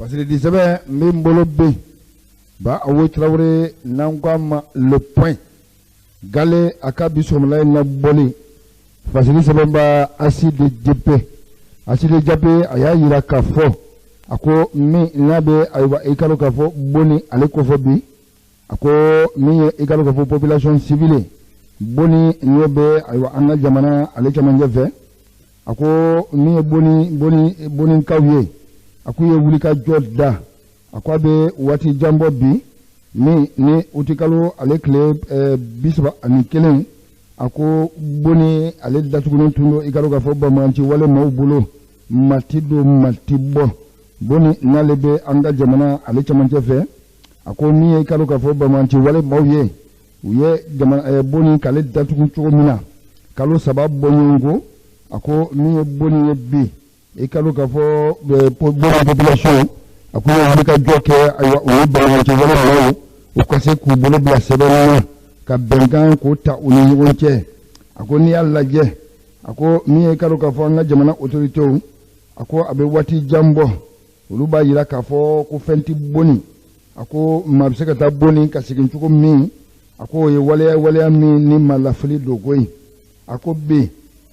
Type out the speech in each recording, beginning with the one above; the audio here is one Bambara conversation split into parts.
Fasiridi sɛbɛn n bɛ n bolo bɛ Ba Awo Tarawele n'an ko a ma Le Point Gale a ka bi sɔgɔmada in na bɔli fasiri sɛbɛnba Aside Jepe Aside Jape a y'a jira k'a fɔ a ko min n'a bɛ ayiwa i ka dɔn k'a fɔ Boni ale kofɔ bi a ko min ye i ka dɔn k'a fɔ population civile Boni n'o bɛ ayiwa an ka jamana ale cɛmancɛ fɛ a ko min ye Boni Boni Bonikaw ye a k'u ye wulikajɔ da a ko a bɛ waati jan bɔ bi min ni utikalo ale tile 31 a ko Boni ale datugulen tun don i ka dɔn k'a fɔ banbaganci wale maaw bolo maa ti don maa ti bɔ Boni n'ale bɛ an ka jamana ale cɛmancɛ fɛ a ko min ye i ka dɔn k'a fɔ banbaganci wale maaw ye u ye jamana Boni k'ale datugu cogo min na kalo 3 bɔɲɔgɔnko a ko min ye Boni ye bi i ka dɔn k'a fɔ Boni population a ko ye wulikajɔ kɛ ayiwa u ye banbaganci wale maaw u ka se k'u bolo bila sɛbɛn na ka bɛnkan k'o ta u ni ɲɔgɔn cɛ a ko n'i y'a lajɛ a ko min ye i ka dɔn k'a fɔ an ka jamana autorités a ko a bɛ waati jan bɔ olu b'a jira k'a fɔ ko fɛn tɛ Boni a ko maa bɛ se ka taa Boni ka segin cogo min a ko o ye waleya waleya min ni maa lafili don koyi a ko bi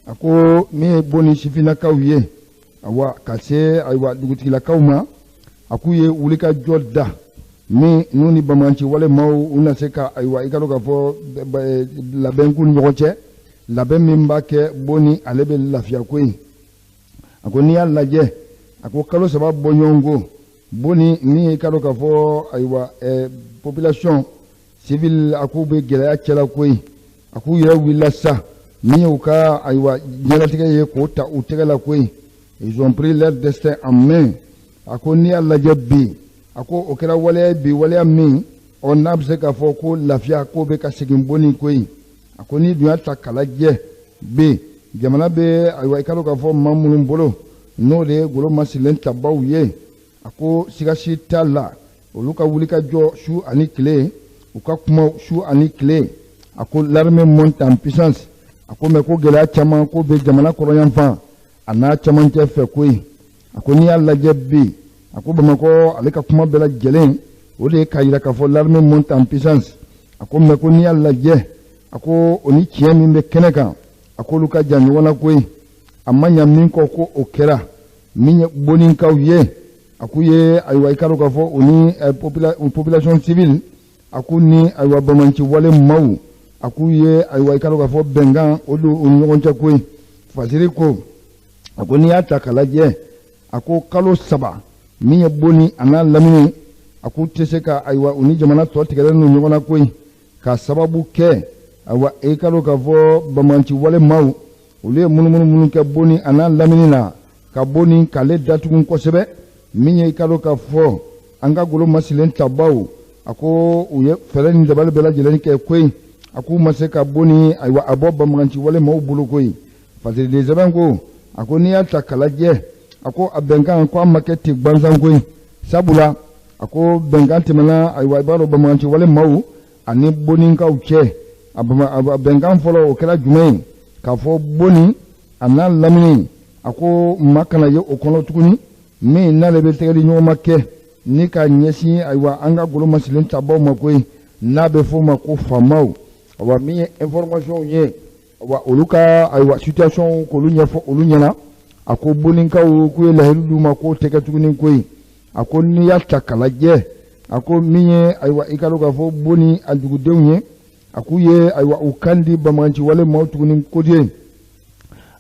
a ko min ye Boni sifinnakaw ye awa ka se ayiwa dugutigilakaw ma a k'u ye wulikajɔ da min n'u ni banbaganci wale maaw u na se ka ayiwa i ka dɔn k'a fɔ labɛn k'u ni ɲɔgɔn cɛ labɛn min b'a kɛ Boni ale bɛ lafiya koyi a ko n'i y'a lajɛ a ko kalo 3 bɔɲɔgɔnko Boni min ye i ka dɔn k'a fɔ ayiwa population civile a k'u bɛ gɛlɛya cɛla koyi a k'u yɛrɛ wulila sa min y'u ka ayiwa diɲɛlatigɛ ye k'o ta u tɛgɛ la koyi ils ont pris leur destin en main a ko n'i y'a lajɛ bi a ko o kɛra waleya ye bi waleya min ɔ n'a bɛ se k'a fɔ ko lafiya ko bɛ ka segin Boni koyi a ko n'i dun y'a ta k'a lajɛ bi jamana bɛ ayiwa i ka dɔn k'a fɔ maa minnu bolo n'o de ye golo masirilen tabaw ye a ko siga si t'a la olu ka wulikajɔ su ani tile u ka kuma su ani tile a ko l'armée monte en puissance a ko mais ko gɛlɛya caman ko bɛ jamana kɔrɔnyanfan a n'a cɛmancɛ fɛ koyi a ko n'i y'a lajɛ bi a ko Bamakɔ ale ka kuma bɛɛ lajɛlen o de ye k'a jira k'a fɔ l'armée monte en puissance a ko mais ko n'i y'a lajɛ a ko o ni tiɲɛ min bɛ kɛnɛ kan a k'olu ka jan ɲɔgɔn na koyi a ma ɲa min kɔ ko o kɛra min ye Bonikaw ye a k'u ye ayiwa i ka dɔn k'a fɔ u ni population civile a k'u ni ayiwa banbaganci wale maaw a k'u ye ayiwa i ka dɔn k'a fɔ bɛnkan o don u ni ɲɔgɔn cɛ koyi Fasiri ko a ko n'i y'a ta k'a lajɛ a ko kalo 3 min ye Boni a n'a lamini a k'u tɛ se ka ayiwa u ni jamana tɔ tigɛlen don ɲɔgɔn na koyi k'a sababu kɛ ayiwa i ka dɔn k'a fɔ banbaganci wale maaw olu ye munumunu minnu kɛ Boni a n'a lamini na ka Boni k'ale datugu kosɛbɛ min ye i ka dɔn k'a fɔ an ka golo masilen tabaw a ko u ye fɛɛrɛ ni dabali bɛɛ lajɛlen kɛ koyi a k'u ma se ka Boni ayiwa a bɔ banbaganci wale maaw bolo koyi Fasiriden sɛbɛn ko a ko n'i y'a ta k'a lajɛ a ko a bɛnkan ko a ma kɛ ten gansan koyi sabula a ko bɛnkan tɛmɛna ayiwa i b'a dɔn banbaganci wale maaw ani Bonikaw cɛ a bɛnkan fɔlɔ o kɛra jumɛn ye k'a fɔ Boni a n'a lamini a ko maa kana ye o kɔnɔ tuguni min n'ale bɛ tɛgɛ di ɲɔgɔn ma kɛ ni ka ɲɛsin ayiwa an ka golo masilen tabaw ma koyi n'a bɛ f'o ma ko faamaw awa min ye information ye awa olu ka ayiwa situation k'olu ɲɛfɔ olu ɲɛna a ko Bonikaw k'u ye lahidu d'u ma k'o tɛ kɛ tuguni koyi a ko n'i y'a ta k'a lajɛ a ko min ye ayiwa i ka dɔn k'a fɔ Boni a dugudenw ye a k'u ye ayiwa u kan di banbaganci wale maaw tuguni kodi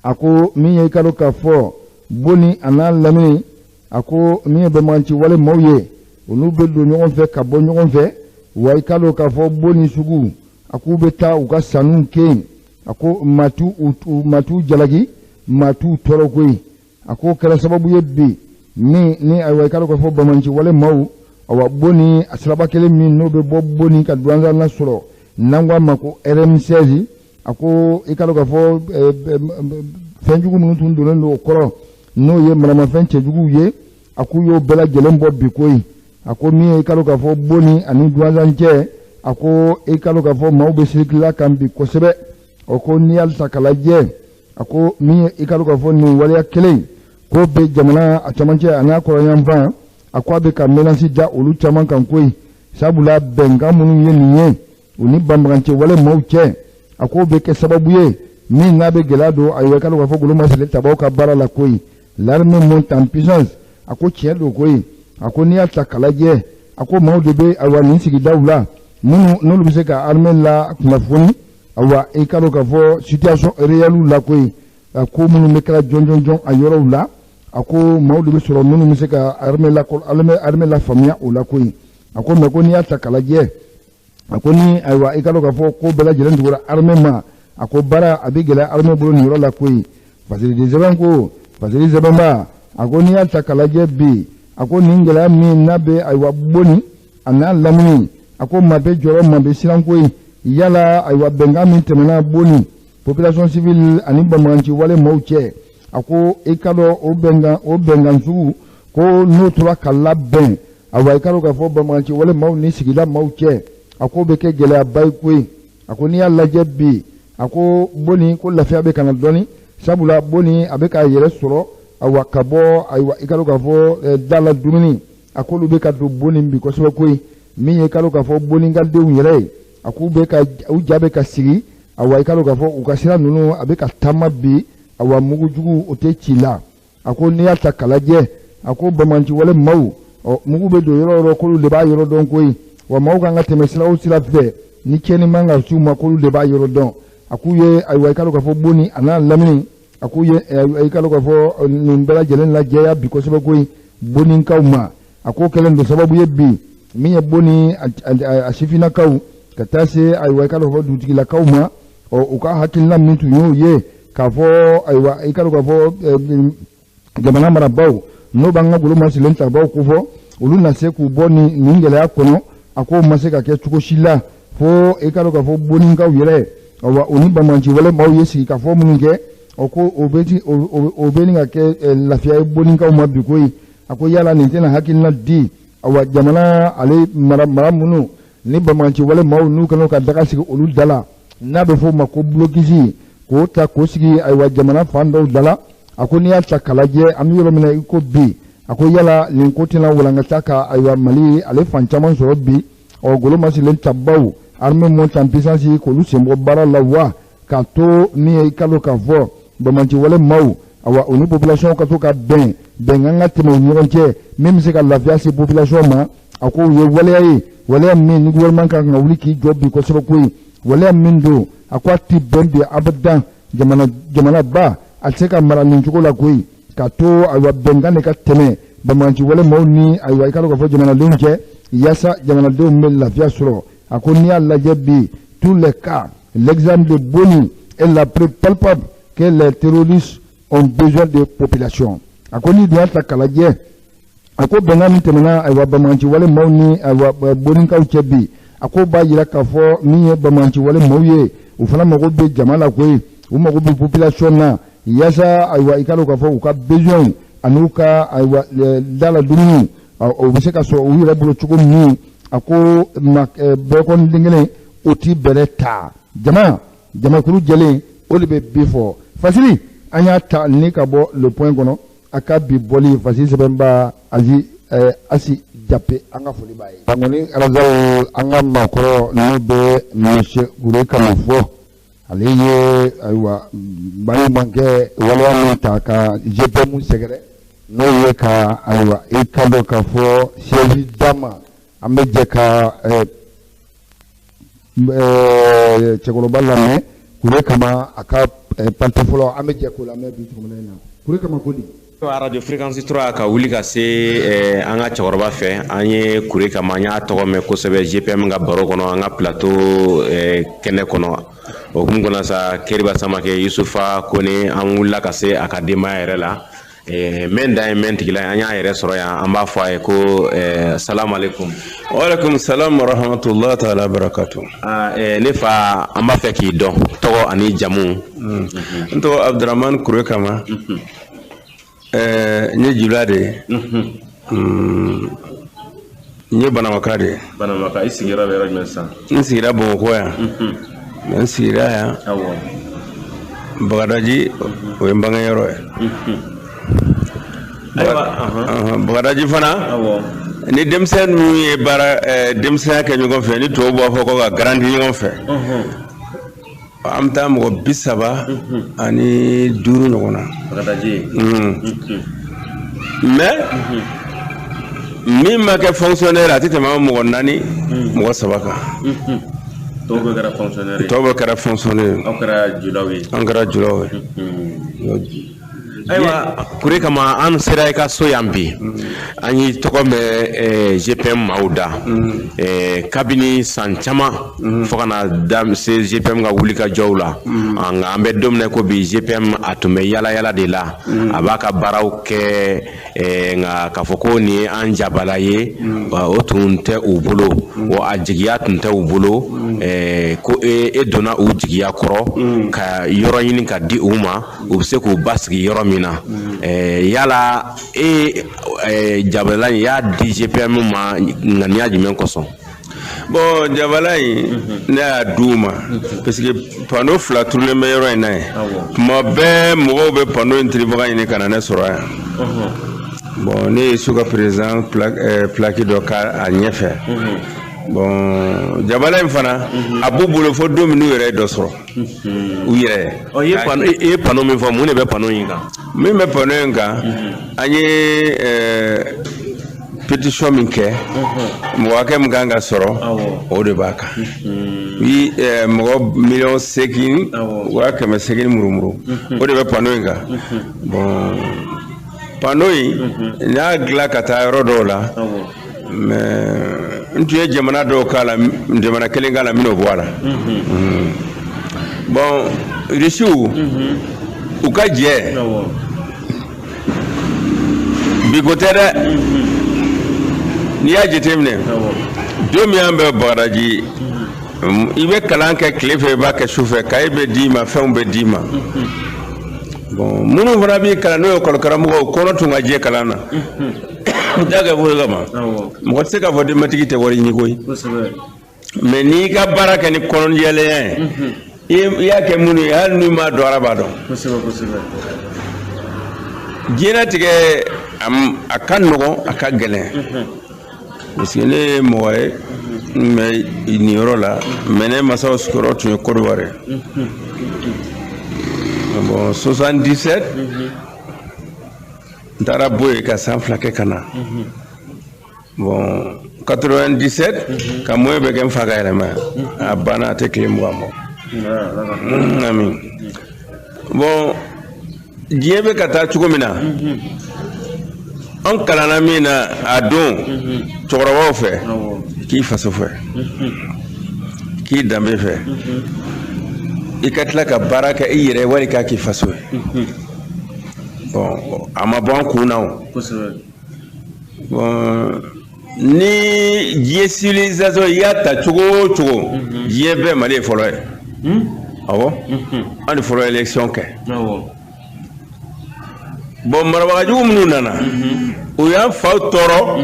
a ko min ye i ka dɔn k'a fɔ Boni a n'a lamini a ko min ye banbaganci wale maaw ye olu bɛ don ɲɔgɔn fɛ ka bɔ ɲɔgɔn fɛ wa i ka dɔn k'a fɔ Boni sugu a k'u bɛ taa u ka sanniw kɛ yen a ko maa t'u jalaki maa t'u tɔɔrɔ koyi a ko kɛra sababu ye bi min ni ayiwa i ka dɔn k'a fɔ banbaganci wale maaw awa Boni a siraba kelen min n'o bɛ bɔ Boni ka Duwanzana sɔrɔ n'an ko a ma ko RM16 a ko i ka dɔn k'a fɔ fɛnjugu minnu tun donnen don o kɔrɔ n'o ye maramafɛn cɛjuguw ye a k'u y'o bɛɛ lajɛlen bɔ bi koyi a ko min ye i ka dɔn k'a fɔ Boni ani Duwanzan cɛ a ko i ka dɔn k'a fɔ maaw bɛ sirikila kan bi kosɛbɛ o ko n'i y'a ta k'a lajɛ a ko min ye i ka dɔn k'a fɔ nin waleya kelen k'o bɛ jamana a cɛmancɛ a n'a kɔrɔnyanfan A ko a bɛ ka menace da olu caman kan koyi, sabula bɛnkan minnu ye nin ye u ni banbagancɛ wale maaw cɛ, a k'o bɛ kɛ sababu ye min n'a bɛ gɛlɛya don ayiwa i ka dɔn k'a fɔ golomasiri tabaw ka baara la koyi. L'armée monte en puissance, a ko tiɲɛ don koyi. A ko n'i y'a ta k'a lajɛ, a ko maaw de bɛ ayiwa nin sigidaw la minnu n'olu bɛ se ka armée la kunnafoni, ayiwa i ka dɔn k'a fɔ situation réelle la koyi, ko minnu bɛ kɛra jɔn jɔn jɔn a yɔrɔw la, a ko maaw de bɛ sɔrɔ minnu bɛ se ka armée la armée la faamuya o la koyi. A ko mais ko n'i y'a ta k'a lajɛ, a ko ni ayiwa i ka dɔn k'a fɔ ko bɛɛ lajɛlen tugura armée ma, a ko baara a bɛ gɛlɛya armée bolo nin yɔrɔ la koyi. Fasiri sɛbɛn ko Fasiri sɛbɛnba, a ko n'i y'a ta k'a lajɛ bi, a ko nin gɛlɛya min n'a bɛ ayiwa Boni a n'a lamini, a ko maa bɛ jɔrɔ maa bɛ siran koyi. Yala ayiwa bɛnkan min tɛmɛna Boni population civile ani banbaganci wale maaw cɛ, a ko i ka dɔn o bɛnkan sugu ko n'o tora ka labɛn, ayiwa i ka dɔn k'a fɔ banbaganci wale maaw ni sigida maaw cɛ, a ko bɛ kɛ gɛlɛyaba ye koyi. A ko n'i y'a lajɛ bi, a ko Boni ko lafiya bɛ ka na dɔɔni, sabula Boni a bɛ k'a yɛrɛ sɔrɔ, ayiwa ka bɔ ayiwa i ka dɔn k'a fɔ da la dumuni, a k'olu bɛ ka don Boni bi kosɛbɛ koyi. Min ye i ka dɔn k'a fɔ Bonikadenw yɛrɛ ye, a k'u bɛ ka u ja bɛ ka sigi, ayiwa i ka dɔn k'a fɔ u ka sira ninnu a bɛ ka taama bi, ayiwa mugujugu o tɛ ci la. A ko n'i y'a ta k'a lajɛ, a ko banbaganci wale maaw, ɔ mugu bɛ don yɔrɔ o yɔrɔ, k'olu de b'a yɔrɔ dɔn koyi. Wa maaw kan ka tɛmɛ sira o sira fɛ ni tiɲɛni man ka s'u ma, k'olu de b'a yɔrɔ dɔn. A k'u ye ayiwa i ka dɔn k'a fɔ Boni a n'a lamini, a k'u ye i ka dɔn k'a fɔ nin bɛɛ lajɛlen lajɛya bi kosɛbɛ koyi Bonikaw ma. A ko kɛlen don sababu ye bi min ye Boni a sifinnakaw ka taa se ayiwa i ka dɔn k'a fɔ dugutigilakaw ma, ɔ u ka hakilina min tun y'o ye k'a fɔ ayiwa i ka dɔn k'a fɔ jamana marabaaw n'o b'an ka golomasirilen tabaw kofɔ, olu na se k'u bɔ nin gɛlɛya kɔnɔ. A ko ma se ka kɛ cogo si la fo i ka dɔn k'a fɔ Bonikaw yɛrɛ, ayiwa u ni banbaganci wale maaw ye sigikafɔ minnu kɛ, o ko o bɛ o bɛ nin ka kɛ lafiya ye Bonikaw ma bi koyi. A ko yala nin tɛna hakilina di ayiwa jamana ale mara minnu ni banbaganci wale maaw n'u kɛlen ka daga sigi olu da la, n'a bɛ f'o ma ko blocus, k'o ta k'o sigi ayiwa jamana fan dɔw da la. A ko n'i y'a ta k'a lajɛ, an bɛ yɔrɔ min na i ko bi, a ko yala nin ko tɛna walankata ka ayiwa Mali ale fan caman sɔrɔ bi, ɔ golomasirilen tabaw armée monte en puissance k'olu sen bɔ baara la wa, k'a to min ye i ka dɔn k'a fɔ banbaganci wale maaw, awa u ni population ka to ka bɛn bɛnkan ka tɛmɛ u ni ɲɔgɔn cɛ min bɛ se ka lafiya se population ma. A ko o ye waleya ye, waleya min ni gouvernement kan ka wuli k'i jɔ bi kosɛbɛ koyi. Waleya min don, a ko a ti bɛn bi abadan, jamana jamanaba a tɛ se ka mara nin cogo la koyi, ka to ayiwa bɛnkan de ka tɛmɛ banbaganci wale maaw ni ayiwa i ka dɔn k'a fɔ jamanadenw cɛ, yaasa jamanadenw bɛ lafiya sɔrɔ. A ko n'i y'a lajɛ bi, tous les cas, l'exemple de Boni est la preuve palpable que les terroristes ont besoin de population. A ko n'i dun y'a ta k'a lajɛ, a ko bɛnkan min tɛmɛna ayiwa banbaganci wale maaw ni ayiwa Bonikaw cɛ bi, a ko b'a jira k'a fɔ min ye banbaganci wale maaw ye, u fana mago bɛ jama la koyi, u mago bɛ population na, yaasa ayiwa i ka dɔn k'a fɔ u ka besoin ani ka ayiwa da la dumuni o bɛ se ka sɔrɔ u yɛrɛ bolo cogo min. A ko bɛɛ kɔni den kelen o ti bɛrɛ ta, jama jamakulu jɛlen o de bɛ bi fɔ. Fasiri an y'a ta ni ka bɔ Le Point kɔnɔ, a ka bi bɔli Fasiri sɛbɛnba Azi Asi Jape, an ka foli b'a ye. Kɔni Razal, an ka maakɔrɔ n'o bɛ monsieur Kure Kama fɔ, ale ye ayiwa baɲumankɛ waleya min ta ka GPM sɛgɛrɛ, n'o ye ka ayiwa i ka dɔn k'a fɔ siège d'a ma, an bɛ jɛ ka cɛkɔrɔba lamɛn. Kure Kama a ka parti fɔlɔ, an bɛ jɛ k'o lamɛn bi sɔgɔmada in na. Kure Kama ko di? Radio Fréquence 3 ka wuli ka se an ka cɛkɔrɔba fɛ, an ye Kure Kama, an y'a tɔgɔ mɛn kosɛbɛ GPM ka baro kɔnɔ, an ka plateau kɛnɛ kɔnɔ. O hukumu kɔnɔ sa, Keriba Samakɛ, Yusufa Kone, an wulila ka se a ka denbaya yɛrɛ la. Mɛn dan ye mɛn tigila ye, an y'a yɛrɛ sɔrɔ yan, an b'a fɔ a ye ko salamu aleykum. Waaleykum salam wa rahmatulah taala barakatu. Ne fa, an b'a fɛ k'i dɔn, tɔgɔ ani jamu. N tɔgɔ Abdramane Kure Kama. N ye jula de ye. N ye Banamaka de ye. Banamaka, i sigiyɔrɔ bɛ yɔrɔ jumɛn sisan? N sigira Bamakɔ yan. Mɛ n sigira yan. Bagadaji, o ye n bangeyɔrɔ ye. Ayiwa, Bagadaji fana, ni denmisɛn ninnu ye baara denmisɛnya kɛ ɲɔgɔn fɛ, ni tubabu b'a fɔ ko ka garanti ɲɔgɔn fɛ, an bɛ taa mɔgɔ 35 ɲɔgɔn na. Bagadaji. Mais min ma kɛ fonctionnaire, a tɛ tɛmɛ mɔgɔ 4, mɔgɔ 3 kan. Tɔw bɛɛ kɛra fonctionnaire ye. Tɔw bɛɛ kɛra fonctionnaire ye. Aw kɛra julaw ye. An kɛra julaw ye. Ayiwa, Kure Kama, an sera i ka so yan bi. An y'i tɔgɔ mɛn GPM maaw da kabini san caman fo ka na da se GPM ka wulikajɔw la. Nka an bɛ don min na ko bi, GPM a tun bɛ yala yala de la, a b'a ka baaraw kɛ, nka k'a fɔ ko nin ye an jabala ye, o tun tɛ u bolo, wa a jigiya tun tɛ u bolo. Ko e donna u jigiya kɔrɔ ka yɔrɔ ɲini ka di u ma, u bɛ se k'u basigi yɔrɔ min na. Yala e jabala in y'a di GPM ma ŋaniya jumɛn kosɔn? Bon, jabala in, ne y'a d'u ma parce que panneau 2 turulen bɛ yɔrɔ in na yen. Tuma bɛɛ mɔgɔw bɛ panneau in tiribaga ɲini ka na ne sɔrɔ yan. Bon, ne ye su ka président plaque dɔ k'a ɲɛfɛ. Bon, jabala in fana, a b'u bolo fo don min n'u yɛrɛ ye dɔ sɔrɔ u yɛrɛ. I ye panneau min fɔ, mun de bɛ panneau in kan? Min bɛ panneau in kan, an ye pétition min kɛ, mɔgɔ hakɛ min kan ka sɔrɔ, o de b'a kan. Bi mɔgɔ 8,8 millions murumuru, o de bɛ panneau in kan. Bon, panneau in, n y'a dilan ka taa yɔrɔ dɔw la, mais n tun ye jamana dɔw k'a la, jamana kelen k'a la, n bɛn'o bɔ a la. Bon, Irisiw, u ka jɛ bi ko tɛ dɛ. N'i y'a jateminɛ, don min an bɛ Bagadaji, i bɛ kalan kɛ tile fɛ, i b'a kɛ su fɛ, kaye bɛ d'i ma, fɛnw bɛ d'i ma. Bon, minnu fana b'i kalan, n'o ye ekɔli karamɔgɔw, kɔnɔ tun ka jɛ kalan na, u t'a kɛ foyi kama. Mɔgɔ tɛ se k'a fɔ denbatigi tɛ wari ɲini koyi, mais n'i ka baara kɛ ni kɔnɔjɛlenya ye, i y'a kɛ minnu ye, hali n'u m'a dɔn, Ala b'a dɔn. Diɲɛlatigɛ a ka nɔgɔn, a ka gɛlɛn, parce que ne ye mɔgɔ ye n bɛ nin yɔrɔ la, mais ne masaw sigiyɔrɔ tun ye Côte d'Ivoire ye. Bon, 77 n taara bɔ yen ka san 2 kɛ ka na. Bon, 97 ka moyen bɛ kɛ n fa ka yɛlɛma, a banna, a tɛ tile 20 bɔ. Amin. Bon, diɲɛ bɛ ka taa cogo min na, an kalanna min na a don cɛkɔrɔbaw fɛ, k'i faso fɛ, k'i danbe fɛ, i ka tila ka baara kɛ i yɛrɛ wali k'a k'i faso ye. Bon, a ma bɔ an kun na o. Bon, ni diɲɛ civilisation i y'a ta cogo o cogo, diɲɛ bɛɛ Mali ye fɔlɔ ye. Awɔ, an de fɔlɔ élection kɛ. Bon, marabagajugu minnu nana, u y'an faw tɔɔrɔ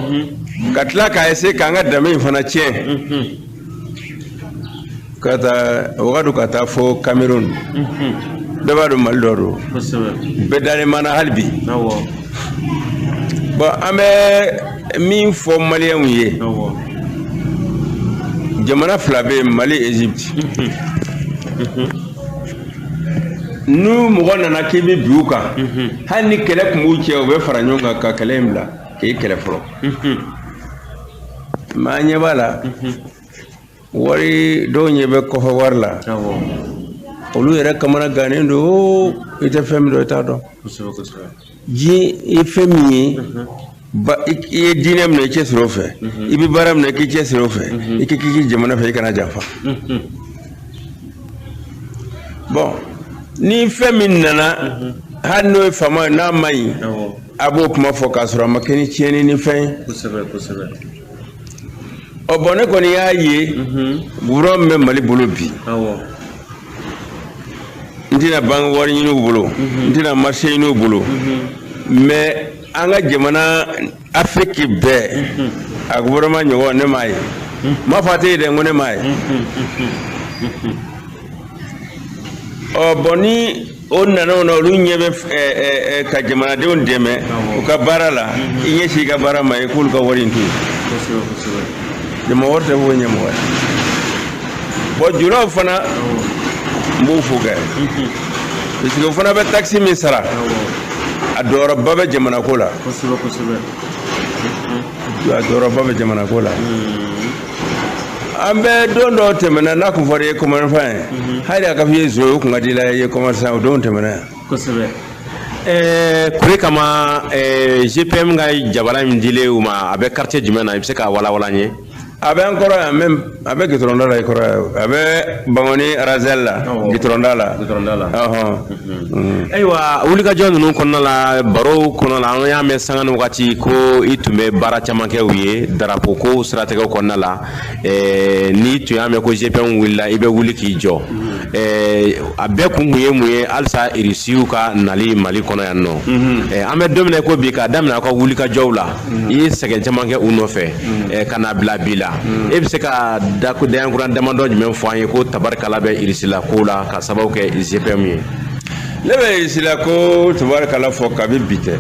ka tila k'a essayer k'an ka danbe in fana tiɲɛ, ka taa wagadu, ka taa fo Cameroun. Bɛɛ b'a dɔn Mali dɔ don, bɛɛ dalen b'an na hali bi. Bon, an bɛ min fɔ maliyɛnw ye, jamana 2 bɛ yen, Mali, Égypte. N'u mɔgɔ nana k'i bɛ bin u kan, hali ni kɛlɛ tun b'u cɛ, u bɛ fara ɲɔgɔn kan ka kɛlɛ in bila k'i kɛlɛ fɔlɔ. Mais an ɲɛ b'a la, wari dɔw ɲɛ bɛ kɔfɛ wari la, olu yɛrɛ kamana gannen don. I tɛ fɛn min dɔn, i t'a dɔn. Diɲɛ i ye fɛn min ye, i ye diinɛ minɛ, i cɛsiri o fɛ, i bɛ baara minɛ, k'i cɛsiri o fɛ, i k'i k'i jamana fɛ, i kana janfa. Bon, ni fɛn min nana, hali n'o ye faama ye, n'a ma ɲi, a b'o kuma fɔ k'a sɔrɔ a ma kɛ ni tiɲɛni ni fɛn ye. Ɔ bon, ne kɔni y'a ye gouvernement min bɛ Mali bolo bi, n tɛna banque wari ɲini u bolo, n tɛna marché ɲini u bolo, mais an ka jamana Afrique bɛɛ a gouvernement ɲɔgɔn ne m'a ye. N m'a fɔ a tɛ yen dɛ, n ko ne m'a ye. Ɔ bon, ni O nana o na, olu ɲɛ bɛ ka jamanadenw dɛmɛ u ka baara la. I ɲɛsin i ka baara ma, i k'olu ka wari in to yen. Jama wari tɛ foyi ɲɛ mɔgɔ ye. Bon, julaw fana, n b'u fo kɛ, parce que o fana bɛ taxe min sara, a jɔyɔrɔba bɛ jamana ko la. A jɔyɔrɔba bɛ jamana ko la. An bɛ don dɔw tɛmɛna, n'a kun fɔra i ye commerçant ye, hali a ka fɔ i ye zo ye, o kun ka di i la, i ye commerçant, o don tɛmɛna yan. Kosɛbɛ. Kure Kama, GPM ka jabala min dilen u ma, a bɛ quartier jumɛn na? I bɛ se k'a walawala n ye? A bɛ an kɔrɔ yan même, a bɛ goudron da la i kɔrɔ yan, a bɛ Bankoni Razel la, goudron da la. Goudron da la. Ayiwa, wulikajɔ ninnu kɔnɔna la, barow kɔnɔna la, an y'a mɛn sanga ni wagati ko i tun bɛ baara caman kɛ u ye darapo ko siratigɛw kɔnɔna la. N'i tun y'a mɛn ko GPM wulila, i bɛ wuli k'i jɔ. A bɛɛ kun ye mun ye? Halisa Irisiw ka nali Mali kɔnɔ yan nɔ. An bɛ don min na i ko bi, k'a daminɛ aw ka wulikajɔw la, i ye sɛgɛn caman kɛ u nɔfɛ ka na bila bi la. E bɛ se ka dayankura damadɔ jumɛn fɔ an ye ko tabarikala bɛ Irisila ko la ka sababu kɛ GPM ye? Ne bɛ Irisila ko tabarikala fɔ kabi bi tɛ.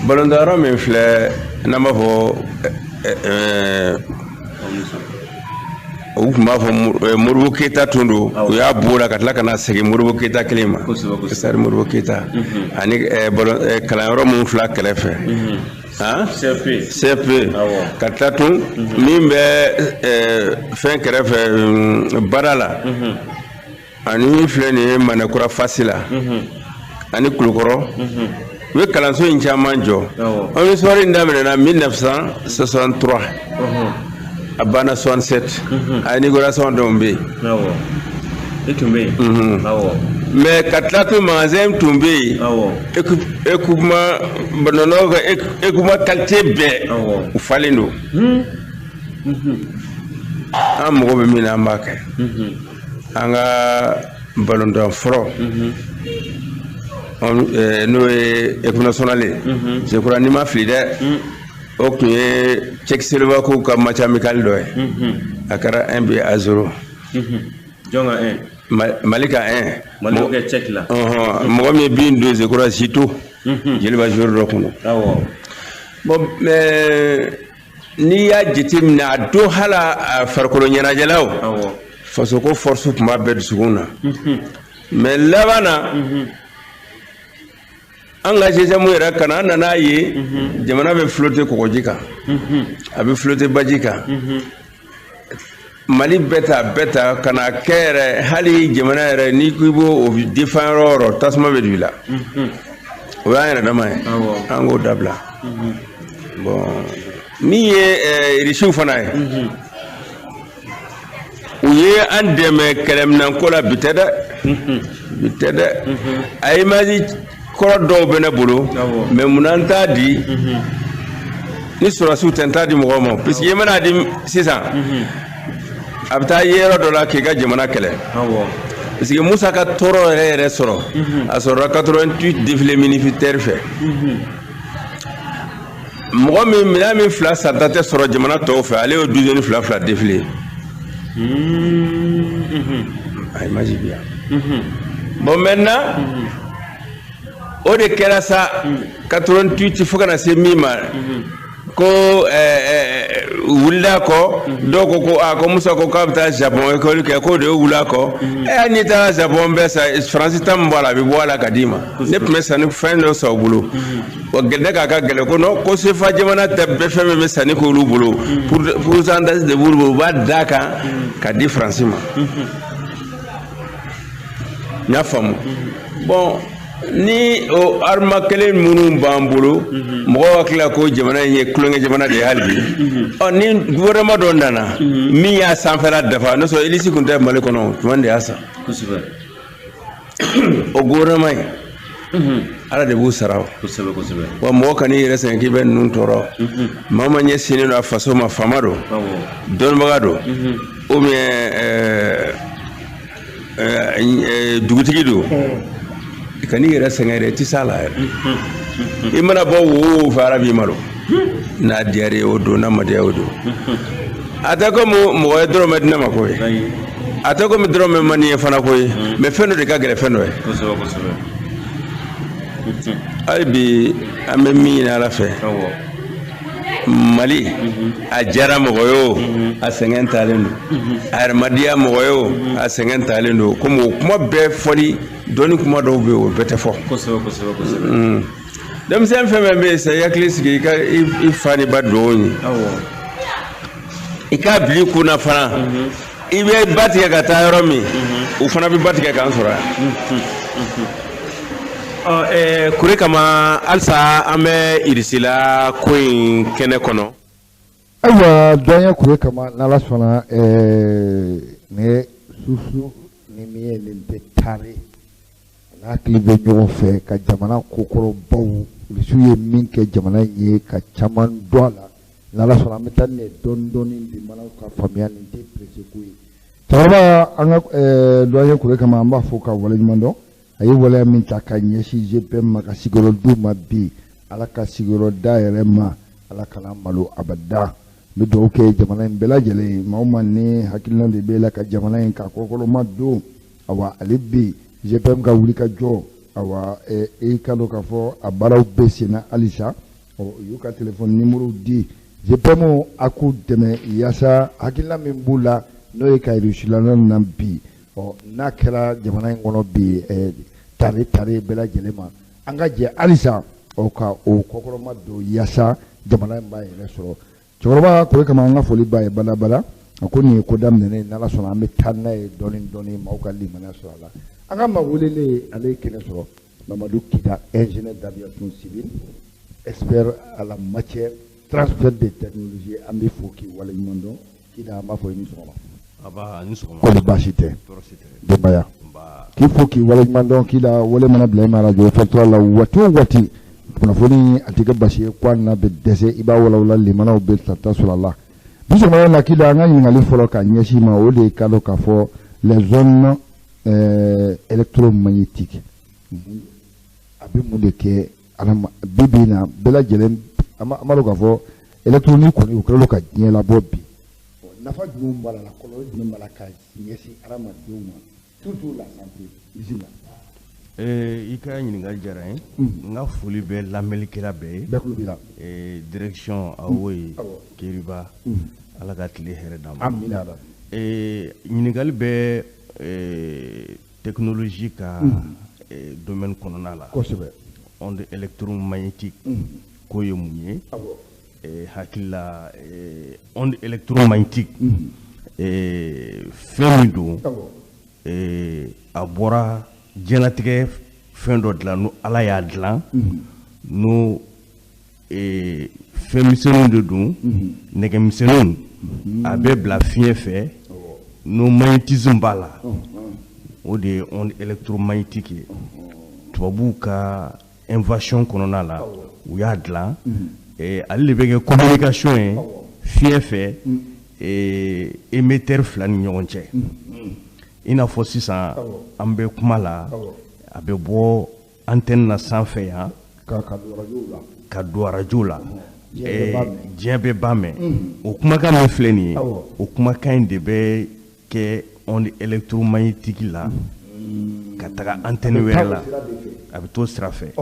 Balontan yɔrɔ min filɛ, n'an b'a fɔ, u tun b'a fɔ Modibo Keyita tun don, u y'a b'o la ka tila ka na segin Modibo Keyita kelen ma, stade Modibo Keyita, ani kalanyɔrɔ minnu fila kɛrɛfɛ, CP, ka tila tun min bɛ fɛn kɛrɛfɛ baara la, ani min filɛ nin ye Manɛkura fasi la, ani Kulukɔrɔ, u ye kalanso in caman jɔ. Omnisports in daminɛna 1963, a banna 67, a inauguration dɔw bɛ yen. I tun bɛ yen? Mais ka tila to, magasin tun bɛ yen, équipement nɔnɔ ka équipement qualité bɛɛ u falen don. An mago bɛ min na, an b'a kɛ. An ka balontan fɔlɔ, n'o ye équipe nationale ye, je crois, n'i ma fili dɛ, o tun ye Tchécoslovaquie ka match amical dɔ ye. A kɛra 1 but à 0. Jɔn ka 1? Mali ka 1. Mali y'o kɛ Tchèque la. Mɔgɔ min ye but don, je crois, Zito, Joliba joueur dɔ kun don. Bon, mais n'i y'a jateminɛ, a don hali a farikolo ɲɛnajɛlaw, fasoko force tun b'a bɛɛ dusukun na. Mais laban na, an ka GSM yɛrɛ ka na, an nana ye jamana bɛ flotter kɔgɔji kan, a bɛ flotter baji kan. Mali bɛɛ ta, bɛɛ ta ka na kɛ yɛrɛ, hali jamana yɛrɛ, n'i ko i b'o défend yɔrɔ o yɔrɔ, tasuma bɛ don i la. O y'an yɛrɛ dama ye, an k'o dabila. Bon, min ye Irisiw fana ye, u ye an dɛmɛ kɛlɛminɛnko la. Bi tɛ dɛ, bi tɛ dɛ. A image kɔrɔ dɔw bɛ ne bolo, mais munna n t'a di? Ni sɔrɔdasiw tɛ, n t'a di mɔgɔw ma, parce que i mana di sisan, a bɛ taa ye yɔrɔ dɔ la k'i ka jamana kɛlɛ. Parce que Musa ka tɔɔrɔ yɛrɛ yɛrɛ sɔrɔ, a sɔrɔla 88 défilé militaire fɛ. Mɔgɔ min minɛn min fila santa tɛ sɔrɔ jamana tɔw fɛ, ale y'o douzaine fila fila défilé. A image bi yan. Bon, maintenant, o de kɛra sa 88 fo ka na se min ma ko wulila kɔ, dɔw ko ko aa, ko Musa ko k'a bɛ taa Japon école kɛ, k'o de ye wuli a kɔ. Ɛ, n'i taara Japon bɛɛ sa, Faransi ta min bɔ a la, a bɛ bɔ a la ka d'i ma. Ne tun bɛ sanni fɛn dɔ san u bolo, wa gɛlɛn k'a ka gɛlɛn ko non, ko CFA jamana tɛ bɛɛ, fɛn bɛɛ bɛ sanni k'olu bolo, pourcentage de b'olu bolo, u b'a d'a kan ka di Faransi ma. N y'a faamu. Bon, ni o arme kelen minnu b'an bolo, mɔgɔw hakili la ko jamana in ye tulonkɛ jamana de ye hali bi. Ɔ, ni gouvernement dɔ nana min y'a sanfɛla dafa, n'o sɔrɔ hélice tun tɛ Mali kɔnɔ, jumɛn de y'a san? O gouvernement in, Ala de b'u sara o. Wa mɔgɔ kan'i yɛrɛ sɛgɛn k'i bɛ ninnu tɔɔrɔ. Maa ma ɲɛsinnen don a faso ma, faama don, dɔnnibaga don, ou bien dugutigi don, i kan'i yɛrɛ sɛgɛn dɛ, i tɛ s'a la yɛrɛ. I mana bɔ wo o fɛ, Ala b'i malo. N'a diyara i ye o don, n'a ma diya o don, a tɛ komi mɔgɔ ye dɔrɔmɛ di ne ma koyi. A tɛ komi dɔrɔmɛ man di ye fana koyi, mais fɛn dɔ de ka gɛlɛn fɛn dɔ ye. Kosɛbɛ, kosɛbɛ. Hali bi an bɛ min ɲini Ala fɛ, Mali a diyara mɔgɔ ye o, a sɛgɛn talen don, a yɛrɛ ma diya mɔgɔ ye o, a sɛgɛn talen don. Komi o kuma bɛɛ fɔli dɔnni kuma dɔw bɛ yen, o bɛɛ tɛ fɔ. Kosɛbɛ, kosɛbɛ, kosɛbɛ. Denmisɛn fɛn fɛn bɛ yen sisan, i hakili sigi i ka i fa ni ba dugawu ye. I k'a bila i kun na fana, i bɛ ba tigɛ ka taa yɔrɔ min, u fana bɛ ba tigɛ k'an sɔrɔ yan. Ɔ, Kure Kama, halisa an bɛ Irisila ko in kɛnɛ kɔnɔ. Ayiwa, dɔnya Kure Kama, n'Ala sɔnna, nin ye susu ni min ye, nin tɛ taari n'a hakili bɛ ɲɔgɔn fɛ ka jamana kokɔrɔbaw, Irisiw ye min kɛ jamana in ye, ka caman dɔn a la. N'Ala sɔnna, an bɛ taa nin dɔɔni dɔɔni limanaw ka faamuya, nin tɛ presse ko ye. Cɛkɔrɔba, an ka dɔnya Kure Kama, an b'a fɔ ka waleɲuman dɔn. A ye waleya min ta ka ɲɛsin GPM ma, ka sigiyɔrɔ d'u ma bi, Ala ka sigiyɔrɔ da yɛrɛ ma, Ala kana malo abada. N bɛ dugawu kɛ jamana in bɛɛ lajɛlen ye, maa o maa ni hakilina de b'e la ka jamana in ka kɔkɔrɔma don. Awa, ale bi GPM ka wuli ka jɔ, awa, e ka dɔn k'a fɔ a baaraw bɛ sen na halisa. Ɔ, u y'u ka téléphone numéro di GPM, a k'u dɛmɛ yaasa hakilina min b'u la, n'o ye ka Irisila na bi, ɔ, n'a kɛra jamana in kɔnɔ bi, tare tare bɛɛ lajɛlen ma, an ka jɛ halisa, ɔ, ka o kɔkɔrɔma don yaasa jamana in b'a yɛrɛ sɔrɔ. Cɛkɔrɔba Kure Kama, an ka foli b'a ye badabada. A ko nin ye ko daminɛnen ye, n'Ala sɔnna, an bɛ taa n'a ye dɔɔni dɔɔni, maaw ka limaniya sɔrɔ a la. An ka maa welelen, ale ye kɛnɛ sɔrɔ, Mamadu Kita, ingénieur d'aviation civile, expert à la matière transfert de technologie. An bɛ fo k'i waleɲuman dɔn. Kita, an b'a fɔ i ni sɔgɔma. Aba, ni sɔgɔma. Kɔni baasi tɛ? Tɔɔrɔ si tɛ. Denbaya? Nba. K'i fo k'i waleɲuman dɔn k'i la wele mana bila i ma arajo fɛtura la waati o waati, kunnafoni a tɛ kɛ basi ye ko a n'a bɛ dɛsɛ, i b'a walawala, limanaw bɛ ta sɔrɔ a la. Bi sɔgɔmada la, k'i la, an ka ɲininkali fɔlɔ ka ɲɛsin ma, o de ye k'a dɔn k'a fɔ les ondes électromagnétiques, a bɛ mun de kɛ adama bi bi in na? Bɛɛ lajɛlen an b'a dɔn k'a fɔ électronique kɔni, u kɛlen don ka diɲɛ labɔ bi. Nafa jumɛn b'a la, kɔlɔlɔ jumɛn b'a la ka ɲɛsin adamadenw ma, surtout la santé? Bisimila. I ka ɲininkali diyara n ye. N ka foli bɛ lamɛnnikɛla bɛɛ ye. Bɛɛ tulo b'i la. Direction Awoye Keriba, Ala ka tile hɛrɛ d'an ma. Amina yarabi. Ɲininkali bɛ technologie ka domaine kɔnɔna la. Kosɛbɛ. Onde électromagnétique ko ye mun ye? Hakili la, onde électromagnétique, fɛn min don, a bɔra diɲɛlatigɛ fɛn dɔ dilan n'o Ala y'a dilan, n'o fɛn misɛnninw de don, nɛgɛmisɛnninw, a bɛ bila fiɲɛ fɛ, n'o magnétisme b'a la, o de ye onde électromagnétique ye. Tubabuw ka invention kɔnɔna la, u y'a dilan, ale de bɛ kɛ communication ye fiɲɛ fɛ, émetteur fila ni ɲɔgɔn cɛ. I n'a fɔ sisan an bɛ kuma la, a bɛ bɔ antenne na sanfɛ yan ka don arajo la, ka don arajo la, diɲɛ bɛɛ b'a mɛn. O kumakan min filɛ nin ye, o kumakan in de bɛ kɛ onde électromagnétique la ka taga antenne wɛrɛ la, a bɛ t'o sira fɛ,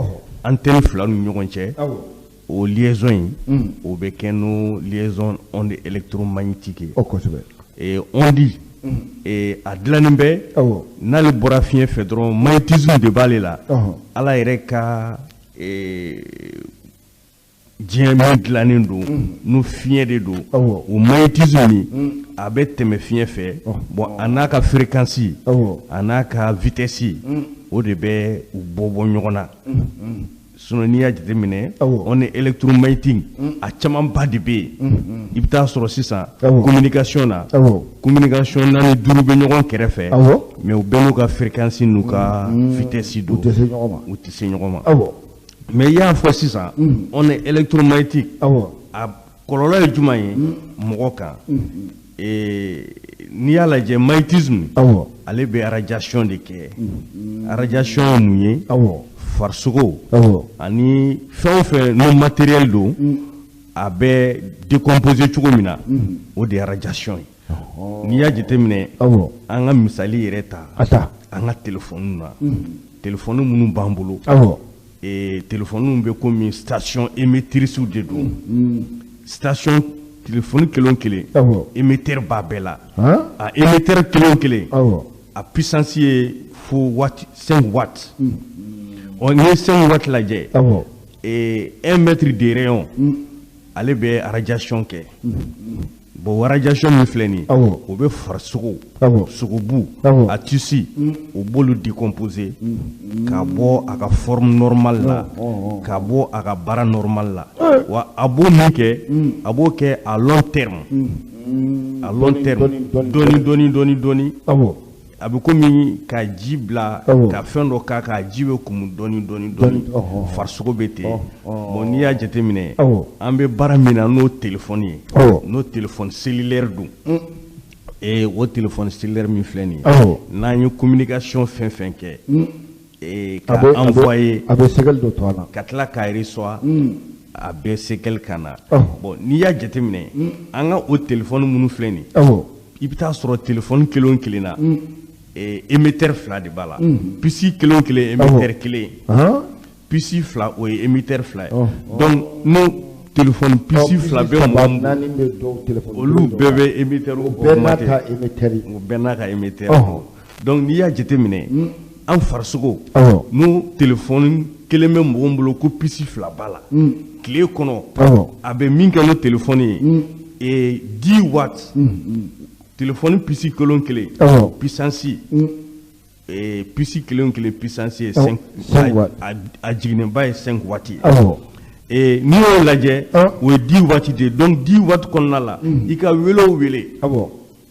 antenne fila ni ɲɔgɔn cɛ. O liaison in, o bɛ kɛ n'o liaison onde électromagnétique ye. Kosɛbɛ. Onde, a dilannen bɛ, n'ale bɔra fiɲɛ fɛ dɔrɔn, magnétisme de b'ale la. Ala yɛrɛ ka diɲɛ min dilannen don n'o fiɲɛ de don, o magnétisme nin, a bɛ tɛmɛ fiɲɛ fɛ. Bon, a n'a ka fréquence, a n'a ka vitesse, o de bɛ u bɔ bɔ ɲɔgɔn na. Sinon n'i y'a jateminɛ, onde électromagnétique a camanba de bɛ yen. I bɛ taa sɔrɔ sisan communication na, communication naani duuru bɛ ɲɔgɔn kɛrɛfɛ, mais u bɛɛ n'u ka fréquence n'u ka vitesse don, u tɛ se ɲɔgɔn ma. U tɛ se ɲɔgɔn ma. Mais i y'a fɔ sisan, onde électromagnétique, a kɔlɔlɔ ye jumɛn ye mɔgɔ kan? N'i y'a lajɛ, magnétisme, ale bɛ radiation de kɛ. Radiation ye mun ye? Farisogo ani fɛn o fɛn n'o matériel don, a bɛ décomposer cogo min na, o de ye radiation ye. N'i y'a jateminɛ, an ka misali yɛrɛ ta, an ka téléphone na, téléphone minnu b'an bolo, téléphone bɛ komi station émettrice de don. Station téléphone kelen o kelen, émetteur b'a bɛɛ la. A émetteur kelen o kelen, a puissance ye fo watt 5 watts. Ɔ, n'i ye 5 watts lajɛ, 1 mètre de rayon, ale bɛ radiation kɛ. Bon, radiation min filɛ nin ye, o bɛ farisogo, sogobu, a tissu, o b'olu décomposer ka bɔ a ka forme normale la, ka bɔ a ka baara normale la. Wa a b'o min kɛ, a b'o kɛ à long terme, à long terme, dɔɔni dɔɔni dɔɔni dɔɔni. A bɛ komi ka ji bila ka fɛn dɔ k'a kan, ji bɛ kumu dɔɔni dɔɔni dɔɔni, farisogo bɛ ten. Bon, n'i y'a jateminɛ, an bɛ baara min na n'o téléphone ye, n'o téléphone cellulaire don, o téléphone cellulaire min filɛ nin ye, n'an ye communication fɛn fɛn kɛ, ka envoyer, a bɛ séquelle dɔ to a la, ka tila k'a reçoit, a bɛ séquelle ka na. Bon, n'i y'a jateminɛ, an ka o téléphone minnu filɛ nin ye, i bɛ taa sɔrɔ téléphone kelen o kelen na, émetteur fila de b'a la. Puce kelen o kelen, émetteur kelen. Puce fila, o ye émetteur fila ye. Donc n'o téléphone puce fila bɛ mɔgɔ min bolo, olu bɛɛ bɛ émetteur. O bɛɛ n'a ta émetteur. O bɛɛ n'a ka émetteur. Donc n'i y'a jateminɛ, an farisogo, n'o téléphone kelen bɛ mɔgɔ min bolo ko puce fila b'a la, tile kɔnɔ a bɛ min kɛ n'o téléphone ye, 10 watts. Téléphone puce kelen o kelen, puissance, puce kelen o kelen puissance ye 5, a jiginnenba ye 5 watts ye. N'i y'o lajɛ, o ye 10 watts de ye. Donc 10 watts kɔnɔna la, i ka wele o wele,